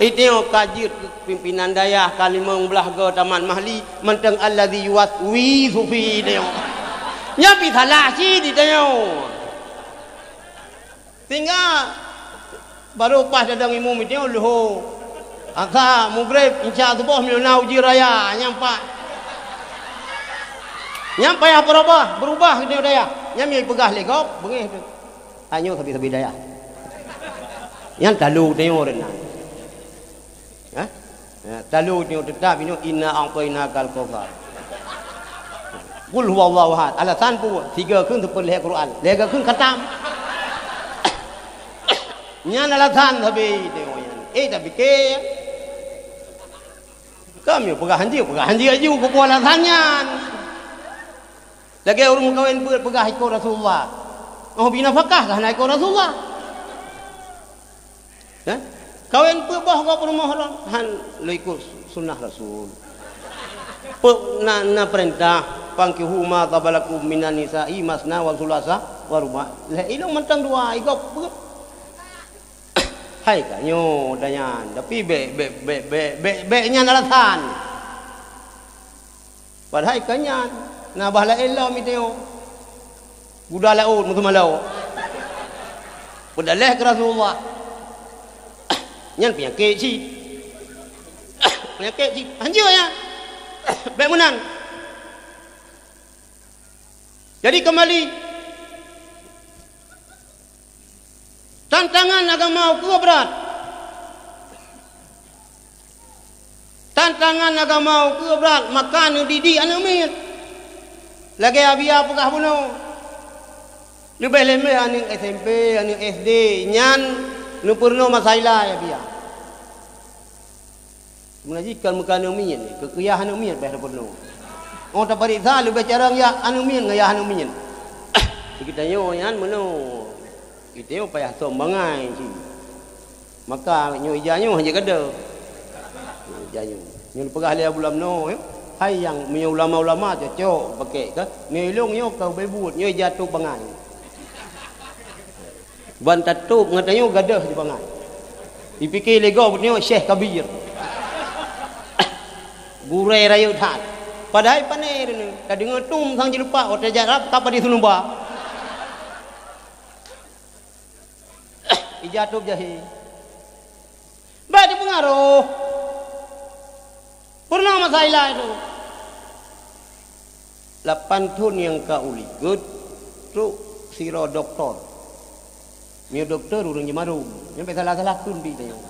Itanyoe ka jeuet keu pimpinan dayah ka limong blaih goe tamat mahli, mantong alladzi yuwaswisu fi itanyoe. Nyan pi salah cit itanyoe. Sehingga baru pas dadang imum itanyoe leuho. Asa mugreb insya Allah boh meunyoe na uji raya nyang pat. Nyang payah berubah, berubah itanyoe dayah. Nyang peugah lé gob beungéh tu. Tanyoe sabe-sabe dayah. Nyang talu tanyoe reunan. Hah? Ya, talu nyoe teutap nyoe, "Inna a'tainakal kautsar." Qul huwallahu ahad. Alasan peue? Sigoe kheun seupôt lhèe Quran. Lhèe goe kheun khatam. Nyan alasan sabe tengok nyan. Eh, tapike. Kami peugah hanjeuet, peugah hanjeuet aju, keupeue alasan nyan. Lagèe ureueng meukawen peuet peugah ikôt Rasulullah. Oh, bina fakah kah na ikôt Rasulullah? Hah? Kawen peuet boh gob rumoh lom, han lôn ikôt sunnah Rasul. Peuet na, na peurintah, "Fankihu ma taba lakum minan nisa'i masna wa sulasa wa ruba'." Lhèe ilong mantong dua, igob peuet. Hai ka nyoe dan nyan, tapi bèk, bèk, bèk nyan alasan. Padahai ka nyan, na bah laén lom iteuh. Guda laôt meuteumé laôt. Peudaleh keu Rasulullah. Nyan peunyakét cit. Peunyakét cit. Hanjeuet nyan. Bèk meunan. Jadi kembali. Tantangan agama ukeue brat. Tantangan agama ukeue brat, maka neudidik aneuk miet. Lagèe Abiya peugah bunoe. Leubeh-leubeh aneuk S M P, aneuk S D, nyan neupeurunoe masa ilai Abiya. Meunan jih kon meukawen aneuk miet, keu yah aneuk miet bèk tapeurunoe. Oh, tapareksa leubeh carông yah aneuk miet ngon yah aneuk miet. Geutanyoe nyan meunoe. Geutanyoe payah som bangai cit. Maka nyoe ija nyoe hana gadôh. Ija nyoe. Nyoe peugah lé Abu Lamno, eh. Hai nyang meunyoe ulama-ulama cocok pakai ka. Nyoe ilong nyoe ka ubé buet, nyoe ija tôb bangai. Ban tatôb ngon tanyoe gadôh di bangai. Ipike lé gob nyoe Syekh Kabir. Gurèe rayeuk that. Padahai pané deungon. Tadeungoe tum sang jilupak, watèe jak rab ka padé seunuba. Ija tôb jahé. Bèk teupeungaroh. Peurunoe masa ilai tu. Lapan thon nyang ka ulikot, trok sidroe dokto. Meunyoe dokto ureueng jimarum, nyan bèk salah-salah kheun pih tanyong.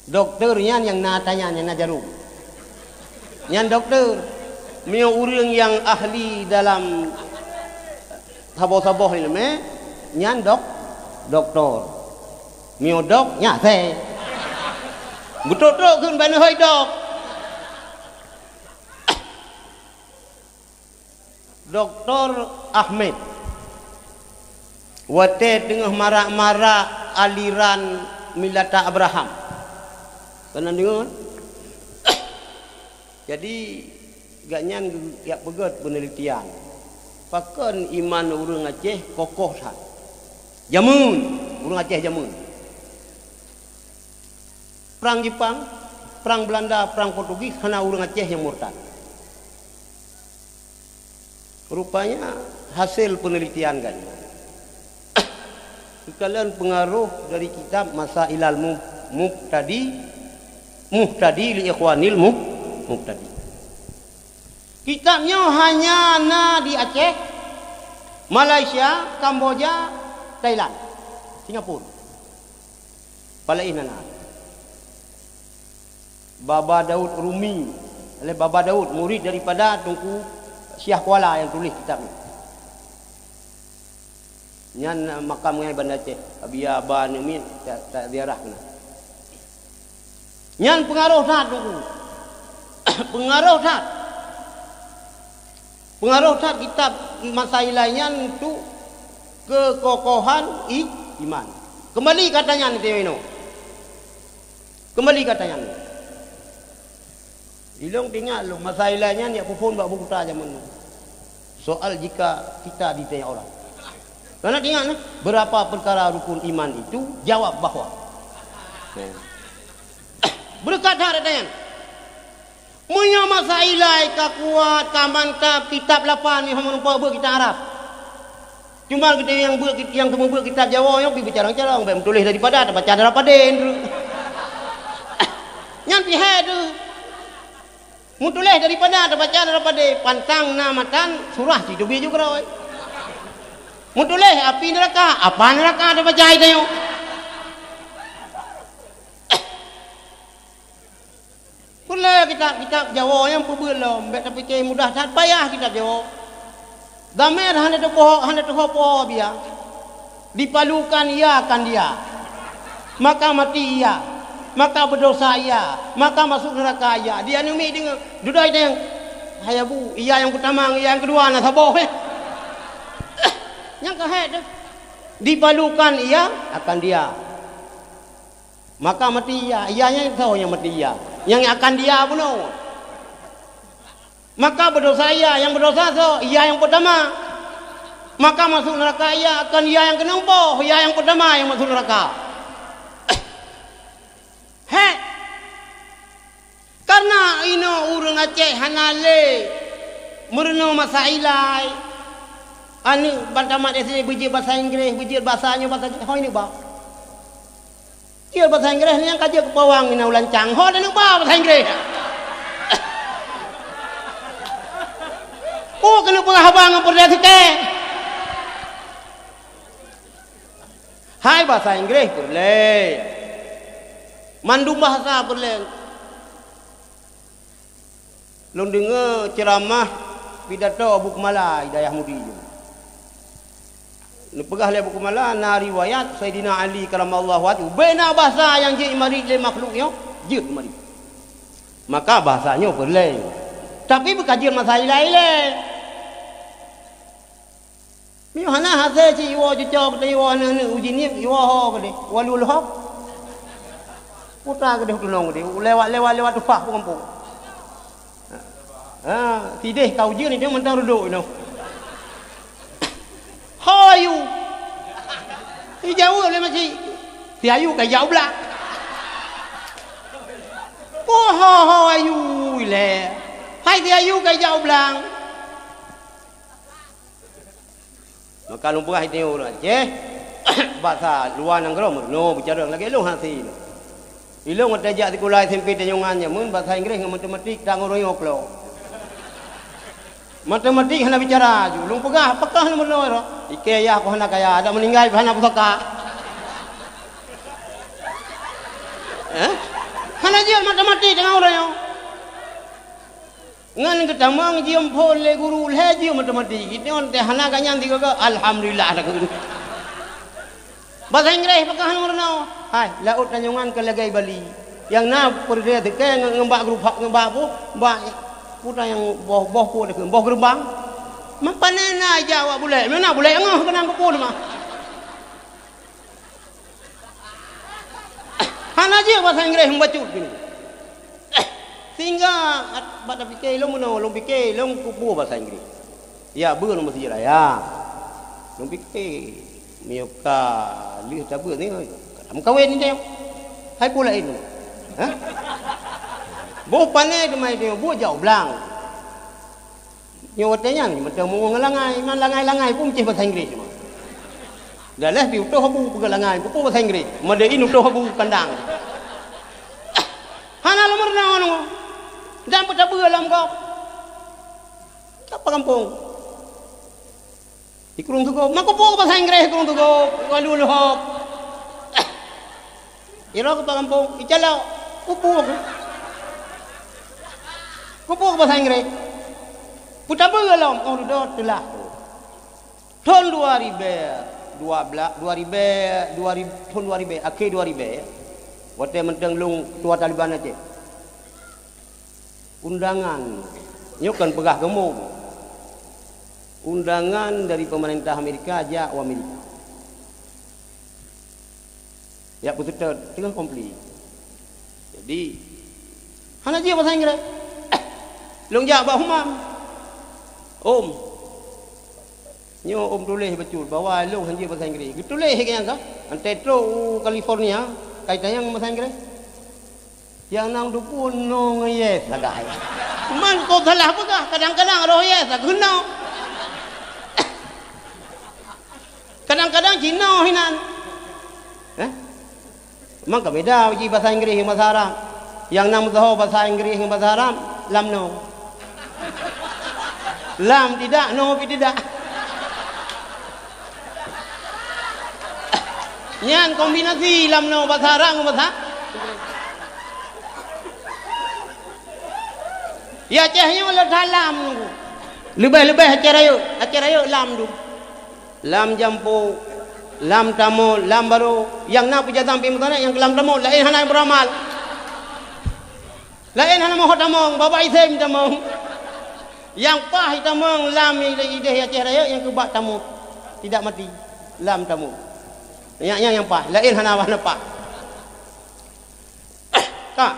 Dokto nyan nyang na tanya, nyang na jarum. Nyan dokto. Meunyoe ureueng nyang ahli dalam saboh-saboh ileumèe, nyan dok-, dokto. Meunyoe dok, nyan asèe. Beutôi-toi kheun bak neuhôi dok. Dokto Ahmed watèe teungoh marak-marak aliran milata Abraham. Pernah deungoe? Jadi, gobnyan geujak peugöt peunelitian. Pakon iman ureueng Aceh kokoh that. Jameun, ureueng Aceh jameun. Prang Jepang, prang Belanda, prang Portugis, hana ureueng Aceh nyang murtad. Rupanya, hasil peunelitian gobnyan. Geukalon peungaroh dari kitab Masailal Mu-, Mubtadi, Muhtadi li Ikhwanil Mu-, Mubtadi. Kitab nyoe hanya na di Aceh, Malaysia, Kamboja, Thailand, Singapura. Palaih na na. Baba Daud Rumi, lé Baba Daud, murid daripada Teungku Syiah Kuala nyang tuléh kitab nyoe. Nyan makam ngai Banda Aceh, Abiya Aba Neumin, ta, ta ziarah keunan. Nyan peungaroh that, Teungku. Peungaroh that. Peungaroh that kitab Masailai nyan untuk keukokohan i-, iman. Keumbali keu ata nyan, Teuh Ino. Keumbali keu ata nyan. Ilong teuingat lôn, Masailai nyan jak peuphon bak buku ta jameun nyoe. Soal jika kita ditanya orang. Karena ingat, eh, berapa perkara rukun iman itu, jawab bahwa. Beureukat that ata nyan. Meunyoe Masailai ka kuat, ka mantap, kitab lapan nyoe hana meurumpok beuet kitab Arab. Cuma geutanyoe nyang beuet, nyang teumeubuet kitab Jawa nyoe pih beucarông-carông, bèk meutuléh daripada tabaca dara padé. Nyan pih hai teuh. Meutuléh daripada tabaca dara padé, pantang na matan surah cit teubiet ju keudroe. Meutuléh api neuraka, apa neuraka tabaca tanyoe. kitab Jawoe nyan peubeuet lom, bék tapike mudah that, payah kitab Jawoe. Dhamer hana teupoh, hana teuho poh biya. Dipalukan ya akan dia. Maka mati ia. Maka berdosa ia. Maka masuk neraka ia. Di aneuk miet deungoe, dudoe deungoe. Hai Abu, ia nyang peutama ngon ia nyang keudua na saboh, eh. Nyang ka hék teuh. Dipalukan ia akan dia. Maka mati ia. Ia nyan soe nyang mati ia? Nyang akan dia bunoe. Maka berdosa ia, nyang berdosa soe? Ia nyang peutama. Maka masuk neraka ia, akan ia nyang keunong poh, ia nyang peutama nyang masuk neraka. Hék! Kareuna inoe ureuëng Aceh hana lé meurunoe masa ilai. Aneuk ban tamat S D beujeuet basa Inggréh, beujeuet basa nyoe, basa Aceh, hôi neubak. Jeuet basa Inggréh, nyang ka jeuet keu pawang inan u lancang, ho taneuk ba basa Inggréh. Oh, keuneuk peugah haba ngon peureulée sukée. Hai basa Inggréh peureulée. Mandum bahasa peureulée. Lôn deungoe ceuramah pidato Abu Keumala di Dayah Mudi nyoe. Neupeugah lé Abu Keumala, na riwayat Saidina Ali karamallahu wajhu, beu na bahsa nyang jeuet jimarit lé makhluk nyoe, jeuet jimarit. Maka bahsa nyoe peureulée. Tapi beu ka jeuet masa ilée-ilée. Meunyoe hana hase cit iwoe cucoe keudeh, iwoe aneuk-aneuk uji niet, iwoe ho keudeh, walu leuhob. Puta keudeh tulông keudeh, lewat, lewat, lewat tupah peukampung. Ha, sideh ka ujeuen itu mantong reudok inoe. Ho ayu. Ijaweueb lé masih. Si ayu ka ijak u blang. Oh, ho, ho ayu ilée. Hai si ayu ka ijak u blang. Maka lôn peugah di ureuëng Aceh, basa luwa nanggroe meurunoe bicara lagée lôn hase. Ilôn watée jak sikula S M P Tanjungan nyan, meun basa Inggréh ngon matematik tanggong royong klo. Matematik hana bicara aju. Lôn peugah, pakon lôn meurunoe roh? Ikée yah ku hana kaya, adak meuninggai pih hana pusaka. Eh? Hana jeuet matematik tanggong royong. Ngon geutamong jiôh phon lé guru lhée jeuem matematik. Inoe teuh hana ka nyan sigoe-goe, alhamdulillah takheun. Basa Inggréh pakon hana meurunoe? Hai, laôt Tanjungan ka lagée Bali. Nyang na peureulée teuke ngon, ngon bak geurupak, ngon bak boh, bak puta nyang boh, boh peue takheun, boh geureubang. Meupané na ija awak bulek, meuna bulek ngoh keunang keupeue teuma. Hana jeuet basa Inggréh meubacut keunoe. Sehingga bak tapike lôn meunoe, lôn pike lôn kupeue basa Inggréh. Ya, beu lôn meuseujid raya. Lôn pike, meunyoe ka lheueh tabeuet ni, ka meukawen ni teuh. Hai peue laén. Ha? Boh pané teuma itu, buet jak u blang. Nyoe watée nyan, mantong meungon langai, man langai-langai pun meucéh basa Inggréh cuma. Dah lheueh pi utôh abu peugah langai, peue basa Inggréh, made in utôh abu kandang. Hana lom meurunoe nyoe. Dan peutabeue lom gob. Ka peukampung. Di Krueng Sugop, meukupeue basa Inggréh Krueng Sugop, walu leuhob. Iro keu bak gampông, icalok, kupeue keu, kupeue keu basa Inggréh. Peutabeue lom, oh, dudoe teulah. Thon dua ribèe dua blah, dua ribèe, dua rib-, thon dua ribèe, akhé dua ribèe, watèe mantong lôn keutua Taliban Aceh. Undangan, nyoe kon peugah keu mum. Undangan dari pemerintah Amerika jak u Amerika. Jak peuseutôt teungoh konflik. Jadi, hana jeuet basa Inggréh. Lôn jak bak Umam. "Um, nyoe um tuléh bacut bahwa lôn hana jeuet basa Inggréh." Geutuléh lagèe nyan ka. Watèe trôk u California, ka itanyong basa Inggréh. Nyang na teupeu no ngon yes sagai. Man kon salah peugah, kadang-kadang roh yes keunoe. Kadang-kadang cit no hinan. Eh? Man ka beda jih basa Inggréh ngon basa Arab. Nyang na meusaho basa Inggréh ngon basa Arab, lam no. Lam tidak, no pih tidak. Nyan kombinasi lam no basa Arab ngon basa. Ya Aceh nyoe le that lam nunggu. Leubeh-leubeh Aceh Rayeuk, Aceh Rayeuk lam dum. Lam jampo, lam tamo, lam baro. Nyang na peujazam pih meusanak nyang keu lam tamo, laén hana beuramal. Laén hana mohot tamong, babah isem tamong. Nyang paih tamong lam ideh Aceh Rayeuk nyang keu bak tamo. Tidak mati. Lam tamo. Nyan, nyan nyang paih, laén hana, hana paih. Ka.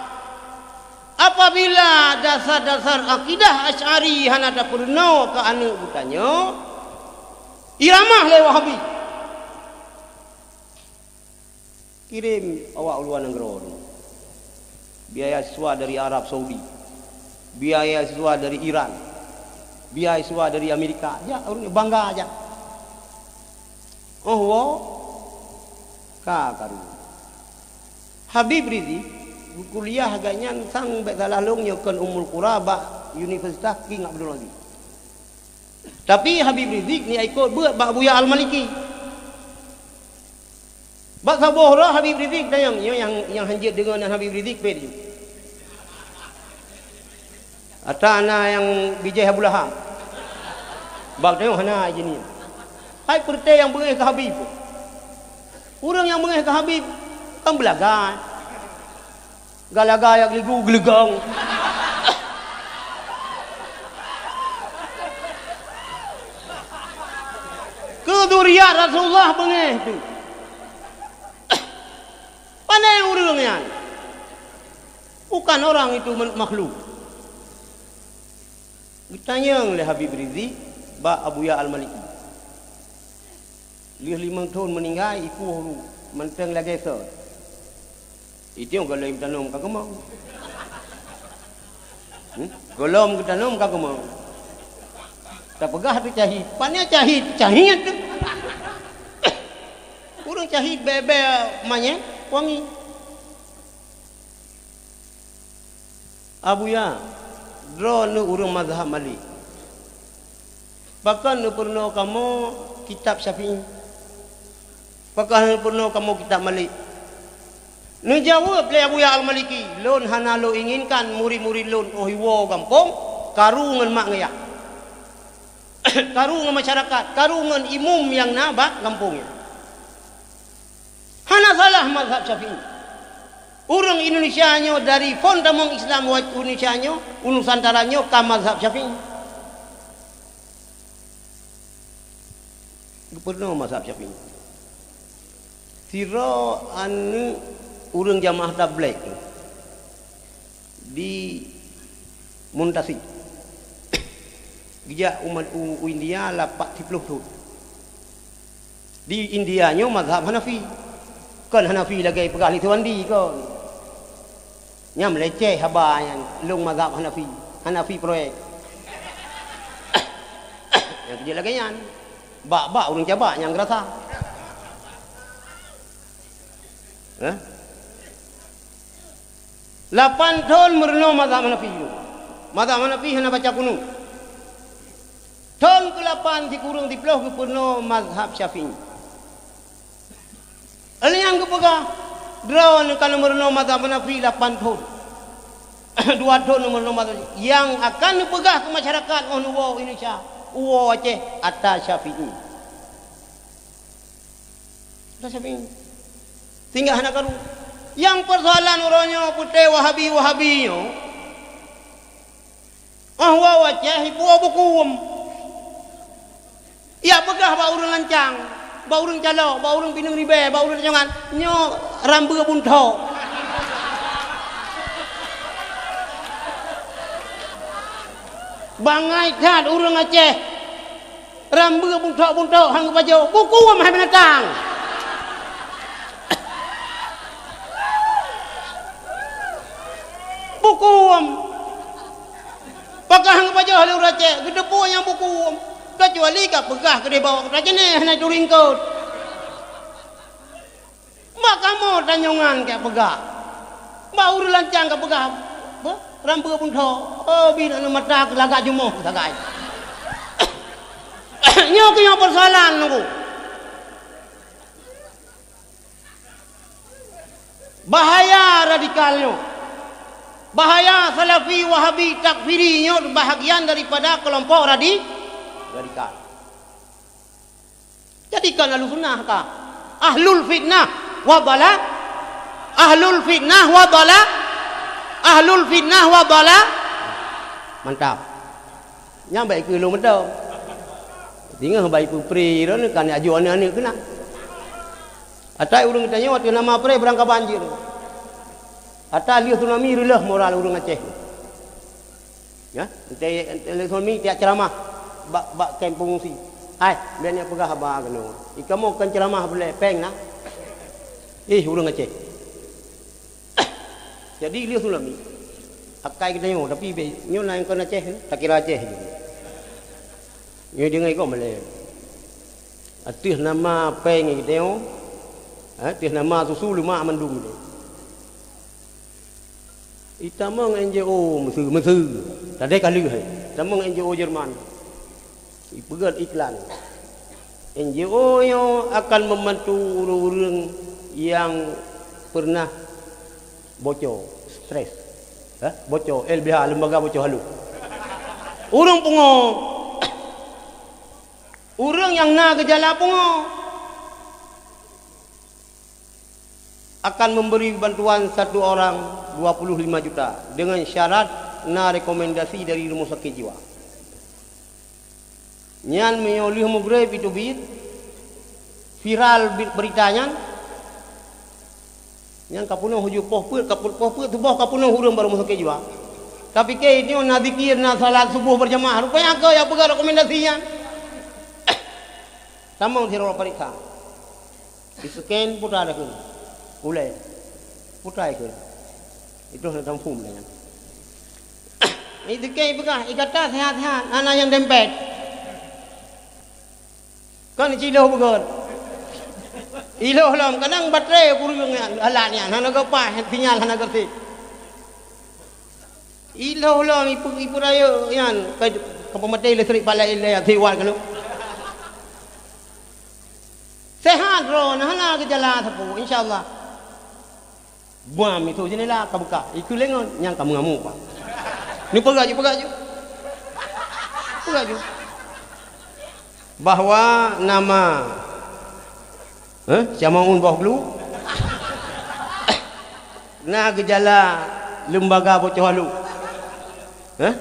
Apabila dasar-dasar akidah Asy'ari hana tapeurunoe keu aneuk geutanyoe, iramah lé Wahabi. Kirém awak u luwa nanggroe nyoe. Biaya siswa dari Arab Saudi. Biaya siswa dari Iran. Biaya siswa dari Amerika. Jak ureuëng bangga jak. Oh, woe. Ka karu. Habib Rizik, geukuliah gobnyan sang bék salah lôn nyoe kon Ummul Qura bak Universitas King Abdul Aziz. Tapi Habib Rizik ni ikot beuet bak Buya Al-Maliki. Bak saboh uroe Habib Rizik tanyong, nyoe nyang, nyang hanjeuet deungoe nan Habib Rizik pét ju. Ata na nyang bijéh Abu Lahab. Bak tanyoe hana ijin nyan. Hai peureuté nyang beungéh keu Habib. Ureuëng nyang beungéh keu Habib kan beulaga. Galaga nyang geuligu geuleugong. Keu zuriat Rasulullah beungéh tu. Pane ureuëng nyan? Bukan orang itu men-, makhluk. Geutanyong lé Habib Rizik bak Abuya Al-Maliki. Lheueh limong thon meuninggai, ipuih ulu, mantong lagée sot. Itong gohlom tanom ka keumong. Hmm? Gohlom geutanom ka keumong. Tapeugah tu cahit. Pane cahit? Cahit tu. Ureuëng cahit bée-bée manyét wangi. Abuya, droeneuh ureuëng mazhab Malik. Pakon neupeurunoe kamoe kitab Syafi'i? Pakon neupeurunoe kamoe kitab Malik? Neujaweueb lé Abuya Al-Maliki, "Lôn hana lôn inginkan murit-murit lôn óh iwoe gampông karu ngon mak ngon yah, karu ngon masyarakat, karu ngon imum nyang na bak gampông nyan." Hana salah mazhab Syafi'i. Ureuëng Indonesia nyoe dari phon tamong Islam wa Indonesia nyoe, u Nusantara nyoe ka mazhab Syafi'i. Geupeureunoe mazhab Syafi'i. Sidroe aneuëk ureuëng jamaah tabligh di Muntasir. Geujak u, u, u India lapak siplôh thon. Di India nyoe mazhab Hanafi. Kon Hanafi lagée peugah lé Suwandi kon. Nyan meuleceh haba nyan, lôn mazhab Hanafi. Hanafi proyek. Nyang keujeuet lagée nyan. Bak-bak ureuëng cabak nyang geurasa. Hah? Lapan thon meurunoe mazhab Hanafi. Mazhab Hanafi hana baca kunut. Thon keulapan sikureueng siplôh geupeurunoe mazhab Syafi'i. Lheueh nyan geupeugah, "Droeneuh ka neumeurunoe mazhab Hanafi lapan thon." Dua thon neumeurunoe mazhab. Nyang akan neupeugah keu masyarakat óh neuwoe Indonesia, woe Aceh, ata Syafi'i. Ata Syafi'i. Sehingga hana karu. Nyang peusoalan uroe nyoe peuté Wahabi-Wahabi nyoe, óh woe Aceh ipuwoe buku. Yak peugah bak ureuëng lancang, bak ureuëng calok, bak ureuëng pineung ribée, bak ureuëng tanyoe nyoe rambeue buntok. Bangai that ureuëng Aceh. Rambeue buntok-buntok han geupajoh, bukuem hai binatang. Bukuem. Pakon han geupajoh lé ureuëng Aceh, geuteupeue nyang bukuem. Keucuali ka peugah keudeh bawak keuta jeuneh hana turi eungkot. Bak kamoe tanyoe nyan ka peugah. Bak ureuëng lancang ka peugah. Beuh, rambeue buntok. Oh, bin aneuk mata keu lagak jumoh sagai. Nyoe keuh nyoe peusoalan nunggu. Bahaya radikal nyoe. Bahaya Salafi, Wahabi, Takfiri nyoe bahagian daripada kelompok radi-, radikal. Jadikan Ahlussunnah ka ahlul fitnah wa dhalal, ahlul fitnah wa dhalal, ahlul fitnah wa dhalal. Mantap. Nyan baik keu lôn mantong. Singoh baik peupré droeneuh kan ajoe aneuk-aneuk keunan. Atai ureuëng tanyoe ateueh nama pré beurangkaban jeuet. Ata lheueh tsunami reuleuh moral ureuëng Aceh. Ya, ente, ente lheueh tsunami tiak ceuramah bak, bak kem peungungsi. Hai, biar nyak peugah haba keunoe. Ikamoe kon ceuramah bulée, péng na. Ih, ureuëng Aceh. Jadi lheueh tsunami. Akai geutanyoe, tapi be-, nyoe na nyang kon Aceh, takira Aceh. Nyoe deungon gob malée. Ateueh nama péng geutanyoe, eh, ateueh nama susu lemak mandum geutanyoe. Itamong N G O Mesir, Mesir. Tadai ka lheueh, eh. Itamong N G O Jerman. Ipeugét iklan. N G O nyoe akan membantu ureuëng-ureuëng yang pernah bocor, stres. Eh, bocor, L B H, lembaga bocor halu. Ureuëng pungo. Ureuëng nyang na geujala pungo akan memberi bantuan satu orang dua puluh lima juta dengan syarat na rekomendasi dari rumah sakit jiwa. Nyan meunyoe lheueh meugreb itu bit, viral bit berita nyan, nyan ka peunoh uju poh peuet, ka peuet poh peuet, tuboh ka peunoh ureuëng bak rumah sakit jiwa. Tapi keu nyoe na zikir, na salat suboh berjamaah, rupanya keu nyang peugah rekomendasi nyan. Tamong sidroe pareksa. Di-scan putra dah keuh. Ulée. Putra ikeuh. Itu hana tamphom dah nyan. Di-scan peugah, "Ikata sehat-sehat, hana nyang dempet." Kan ciloh beugét. Iloh lom, kadang baterai kureueng nyan, alat nyan, hana geupaih, sinyal hana geusit. Iloh lom ipe-, ipeurayeuk nyan, ka, ka peumaté listrik palai ilée siwan keunoe. Sehat droe, hana geujala sapeue, insya Allah. Buam itu jendela ka buka, ikeu lengon, nyang ka meungamuk, Pak. Ni peugah ju, peugah ju. Peugah ju. Bahwa nama, eh, Syamaun Boh Glu, na geujala lembaga bocor halu. Hah?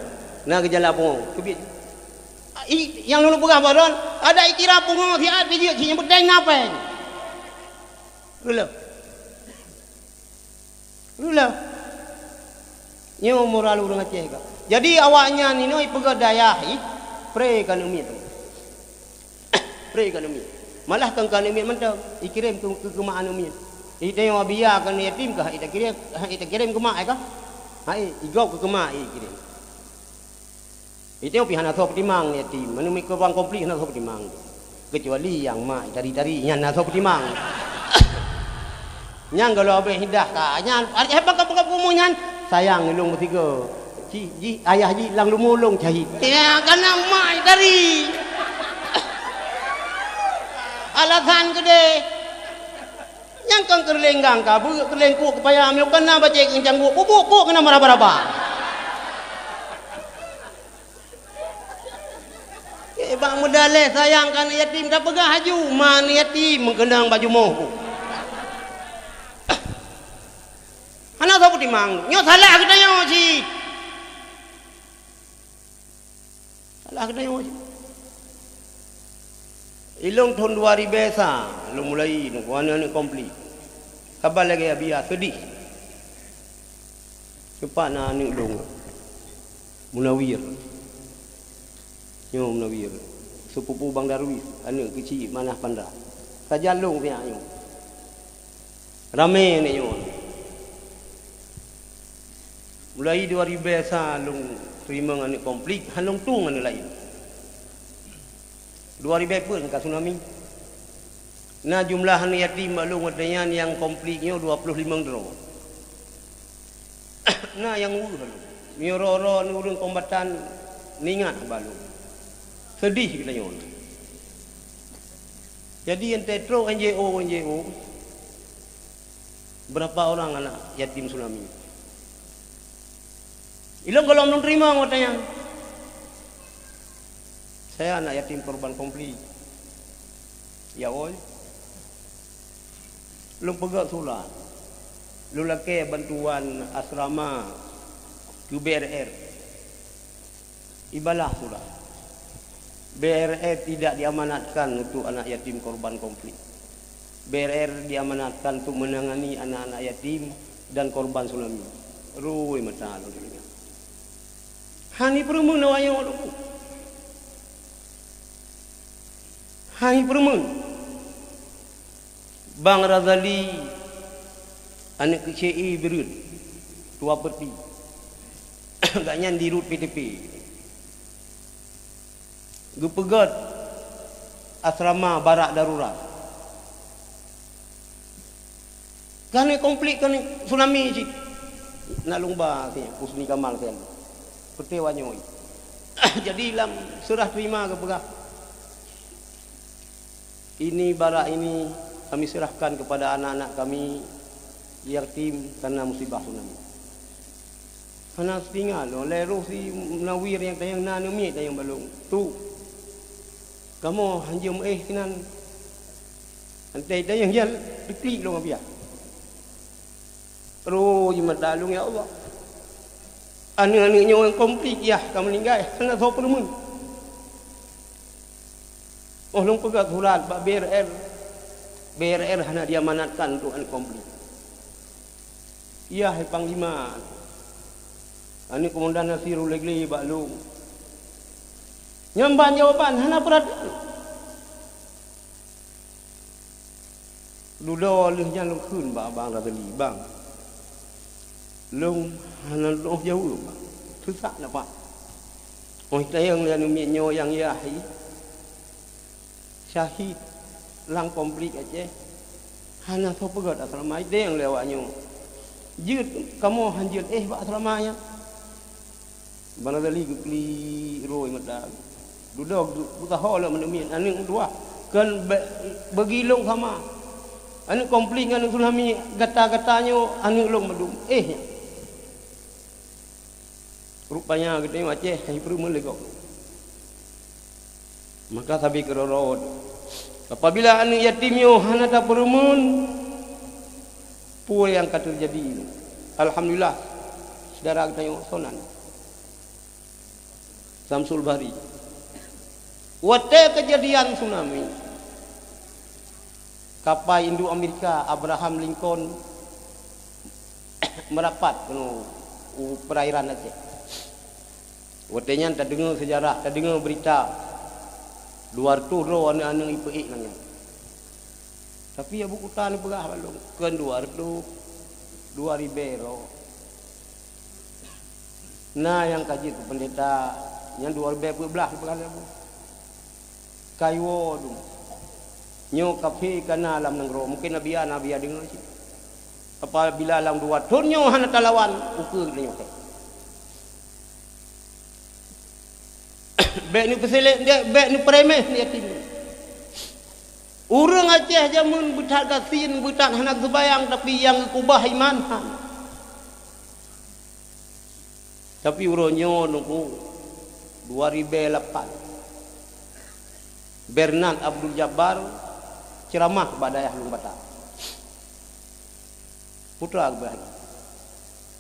Na geujala pungo. Keubiet. I, nyang lôn peugah baron, ada ikira pungo siat bijeuet cit nyang peuténg na péng. Reuloh. Reuloh. Nyoe moral ureuëng Aceh ka. Jadi awaknyan inoe ipeugah dayah ih, pre ka neumiet. Pre ka neumiet. Malah kon ka neumiet mantong, ikirém keu, keu, keu mak aneuk miet. Itanyong Abia kon yatim kah, ita kirém, ita kirém keu mak ai kah? Hai, igop keu, keu mak ikirém. Itanyong pih hana soe peutimang yatim, meunyoe meukeubang komplit hana soe peutimang. Keucuali nyang mak tari-tari nyan hana soe peutimang. Nyang galo abéh idah ka nyan, arti hebat ka peugah bumoe nyan, sayang ilong meusigoe. Ci jih ayah jih lam lumo long cahit. Ya, kana mai dari. Alasan gede. Nyang kang keureuléng gang ka beuet keureuléng kuk keupaya meunyoe kana bacek keuncang guk bubuk kuk kena meraba-raba. Eh, bak meudaleh sayang ka aneuk yatim, tapeugah haju, ma aneuk yatim meukeunong bak jumoh ku. Hana soe peutimang, nyoe salah geutanyoe cit. Salah geutanyoe cit. Ilong thon dua ribèe sa, lôn mulai nunggu aneuk-aneuk konflik. Haba lagèe Abia seudeh. Teumpat na aneuk lôn. Munawir. Nyoe Munawir, sepupu Bang Darwis, aneuk keuchik Manah Pandra. Sajan lôn siat nyoe. Ramé aneuk nyoe. Mulai dua ribèe sa lôn teurimong aneuk konflik, han lôn tueng aneuk laén. Dua ribèe peuet ka tsunami. Na jumlah aneuk yatim bak lôn watèe nyan nyang konflik nyoe dua ploh limong droe. Na nyang weueh lôn. Meunyoe droe-droe ureueng kombatan neuingat bak lôn. Seudeh geutanyoe. Jadi, entah trok N G O, N G O, berapa orang anak yatim tsunami? Ilôn gohlom lôn teurimong watée nyan. Saya anak yatim korban konflik. Ya, woi. Lôn peugah surat. Lôn lakée bantuan asrama keu B R R. Ibalah surat. B R R tidak diamanatkan untuk anak yatim korban konflik. B R R diamanatkan untuk menangani anak-anak yatim dan korban tsunami. Rui mata lôn teuingat. Hana peureumeun awak nyoe lôn. Hana peureumeun. Bang Razali, aneuëk keuchik i Bireuen, tua peuti. Gobnyan di rot P T P. Geupeugét asrama barak darurat. Keuneuk konflik, keuneuk tsunami cit. Na lôn ba si Husni Kamal sian. Peuté wanyoe. Jadi lam seurah terima geupeugah, "Ini barak ini kami serahkan kepada anak-anak kami yatim karena musibah tsunami." Hana seutinggai lôn, lhée roh si Munawir nyang tanyong na aneuk miet tanyong bak lôn, "Tu, kamoe hanjeuet meuéh sinan." Hantei tanyong nyan teuklik lôn abiah. Roh jimat dalong, ya Allah. Aneuk-aneuk nyoe nyang konflik yah ka meuninggai, hana soe peureumeun. Oh lôn peugah surat bak B R R, B R R hana diamanatkan untuk aneuk konflik. Yah hai Panglima, aneuk Komandan Nasir ulegle bak lôn. Nyan ban jawaban hana peurhatian. Dudoe lheueh nyan lôn kheun bak Bang Razali, "Bang, lôn hana lôn jaweueb, Bang. Teusak nafah." Óh tayang lé aneuk miet nyoe nyang yah hi, syahid lam konflik Aceh, hana soe peugét asrama, iteng lé awak nyoe. Jeuet kamoe han jeuet éh bak asrama nyan. Bang Razali geuklik roi mata. Dudoe geu-, geusaho lom aneuk miet, aneuk dua. Kan be-, bagi lôn sama. Aneuk konflik ngon aneuk tsunami, gata-gata nyoe aneuk lôn mandum. Éh nyan. Rupanya geutanyoe Aceh hana jipeureumeun lé gob. Maka sabe keudroe-droe, apabila aneuk yatim nyoe hana tapeureumeun, peue nyang ka teujadi? Alhamdulillah, syedara geutanyoe sonan. Samsul Bahri. Watée keujadian tsunami, kapai induk Amerika Abraham Lincoln meurapat keunoe u perairan Aceh. Watée nyan tadeungoe seujarah, tadeungoe beurita, dua reutôh droe aneuk-aneuk ipeuék nyan. Tapi Abu Kuta neupeugah bak lôn, kon dua reutôh, dua ribée droe. Na nyang ka jeuet keu peundeta, nyang dua ribée peuet blaih neupeugah lé Abu. Kayue dum. Nyoe kafé ka na lam nanggroe, mungken Nabi ya, Nabi ya deungoe cit. Apabila lam dua thon nyoe hana talawan, ukeue geutanyoe kèe. Bèk neupeusélék, bèk neupeuremeh yatim. Ureueng Aceh jameun beuthat gasien, beuthat hana geuseumbayang, tapi nyang geukubah iman han. Tapi uroe nyoe nungku dua ribèe lapan, Bernard Abdul Jabbar ceuramah bak dayah Lueng Bata. Putra geupeugah lagèe nyoe.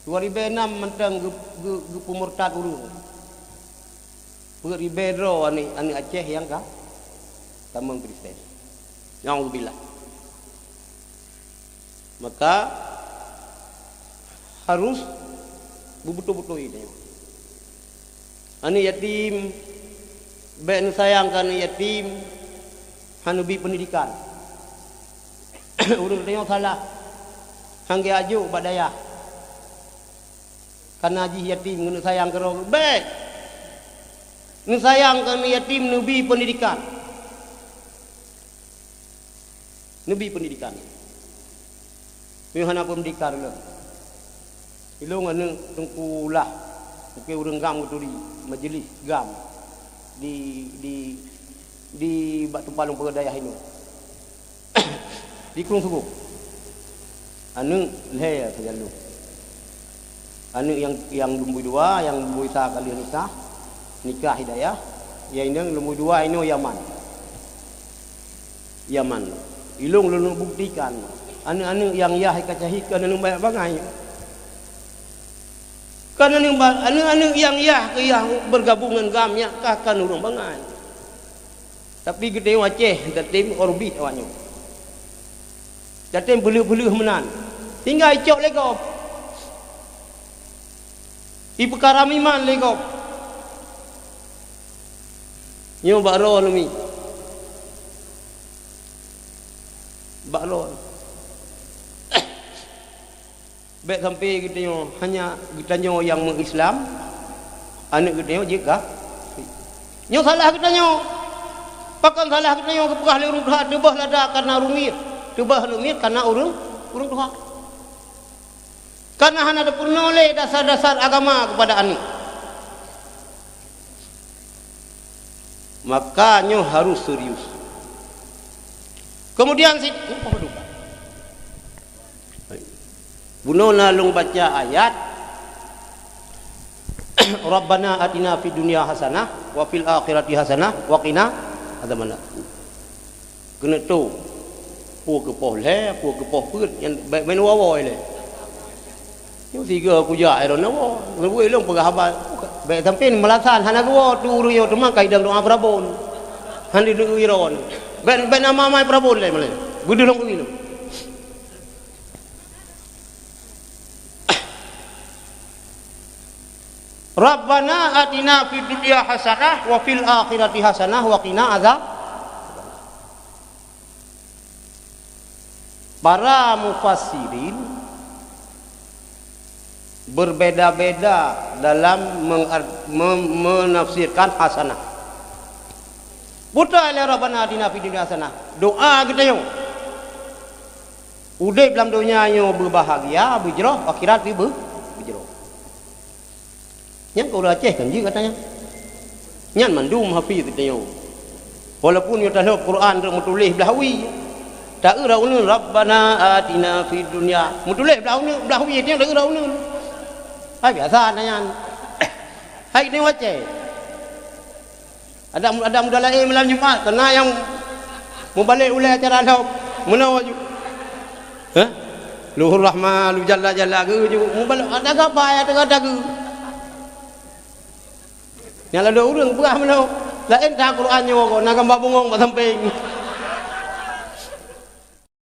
Dua ribèe nam mantong geu-, geu-, geupeumurtad ureueng. Peuet ribèe droe aneuk, aneuk Aceh nyang ka tamong Kristen. Naudzubillah. Maka harus beubeutôi-beutôi tanyoe. Aneuk yatim, bèk neusayang keu aneuk yatim, hana neubi peundidikan. Ureueng tanyoe salah, han geujok bak dayah. Kana jih yatim, neusayang keudroe, bèk. Neusayang keu aneuk yatim, neubi peundidikan. Neubi peundidikan. Meunyoe hana peundidikan lom. Ilôn aneuk Teungku Lah, mungken ureueng GAM geuturi, majelis GAM di, di, di bak teumpat lôn peugah dayah inoe. Di Krueng Sugok. Aneuk lhèe sajan lôn. Aneuk nyang, nyang lumboi dua, nyang lumboi sa ka lheueh nikah, nikah Hidayah, nyang inong lumboi dua inoe Yaman. Yaman. Ilong lôn buktikan, aneuk-aneuk nyang yah ka syahid kon aneuk banyak bangai. Kon aneuk ba-, aneuk-aneuk nyang yah keu yah bergabung ngon GAM nyak kah kon ureueng bangai. Tapi geutanyoe Aceh tatem orbit awaknyoe. Tatem peuleueh-peuleueh meunan. Tinggai icok lé gob. Ipeukaram iman lé gob. Nyoe bak droe neumi. Bak droe. Bèk sampai geutanyoe, hanya geutanyoe nyang meu-Islam, aneuk geutanyoe jeuet kah? Nyoe salah geutanyoe. Pakon salah geutanyoe geupeugah lé ureueng tuha, teubah lada kareuna ureueng miet, teubah aneuk miet kareuna ureueng, ureueng tuha. Kareuna hana tapeurunoe lé dasar-dasar agama keupada aneuk. Maka nyoe harus serius. Kemudian si-, bunoe na lôn baca ayat, "Rabbana atina fid dunya hasanah wa fil akhirati hasanah wa qina adzabannar." Keuneuk tôh, peue keu poh lhèe, peue keu poh peuet, nyan bèk main woe-woe lé. Nyoe sigoe kujak, eh, droeneuh woe. Ngeubui lôn peugah haba, bèk sampoe meulasan hana geuwoe tu ureueng nyoe teuma ka idong doa peurabon. Han dideungoe droeneuh. Bèk, bèk na mamai peurabon lé malèe. Beudeuh lôn keu ilôn. Rabbana atina fid dunya hasanah wa fil akhirati hasanah wa qina azab. Para mufassirin berbeda-beda dalam mengar-, mem-, menafsirkan hasanah. Buta lé Rabbana atina fid dunya hasanah. Doa geutanyoe. Udép lam donya nyoe beubahagia, beujroh, akhirat pih beu-, beujroh. Nyan keu ureueng Aceh kan jih katanya. Nyan mandum hafiz geutanyoe. Walaupun nyoe tahlop Quran rot meutuléh blah wie. Ta-eu rot uneun, "Rabbana atina fid dunya." Meutuléh blah uneun, blah wie, nyan ta-eu rot uneun. Hai biasa na nyan. Hai geutanyoe Aceh. Adak, adak muda laén malam Jumat, kana nyang mubalek ulèe acara lom. Meunoe ju. Hah? Luhur Rahma, lu jalla-jalla geu ju. Mubalek, adak gapa ya teuka-teuka. Nyang ladôm ureueng peugah meunoe. Laén that Quran nyoe ko, na gamba bungong bak sampéng.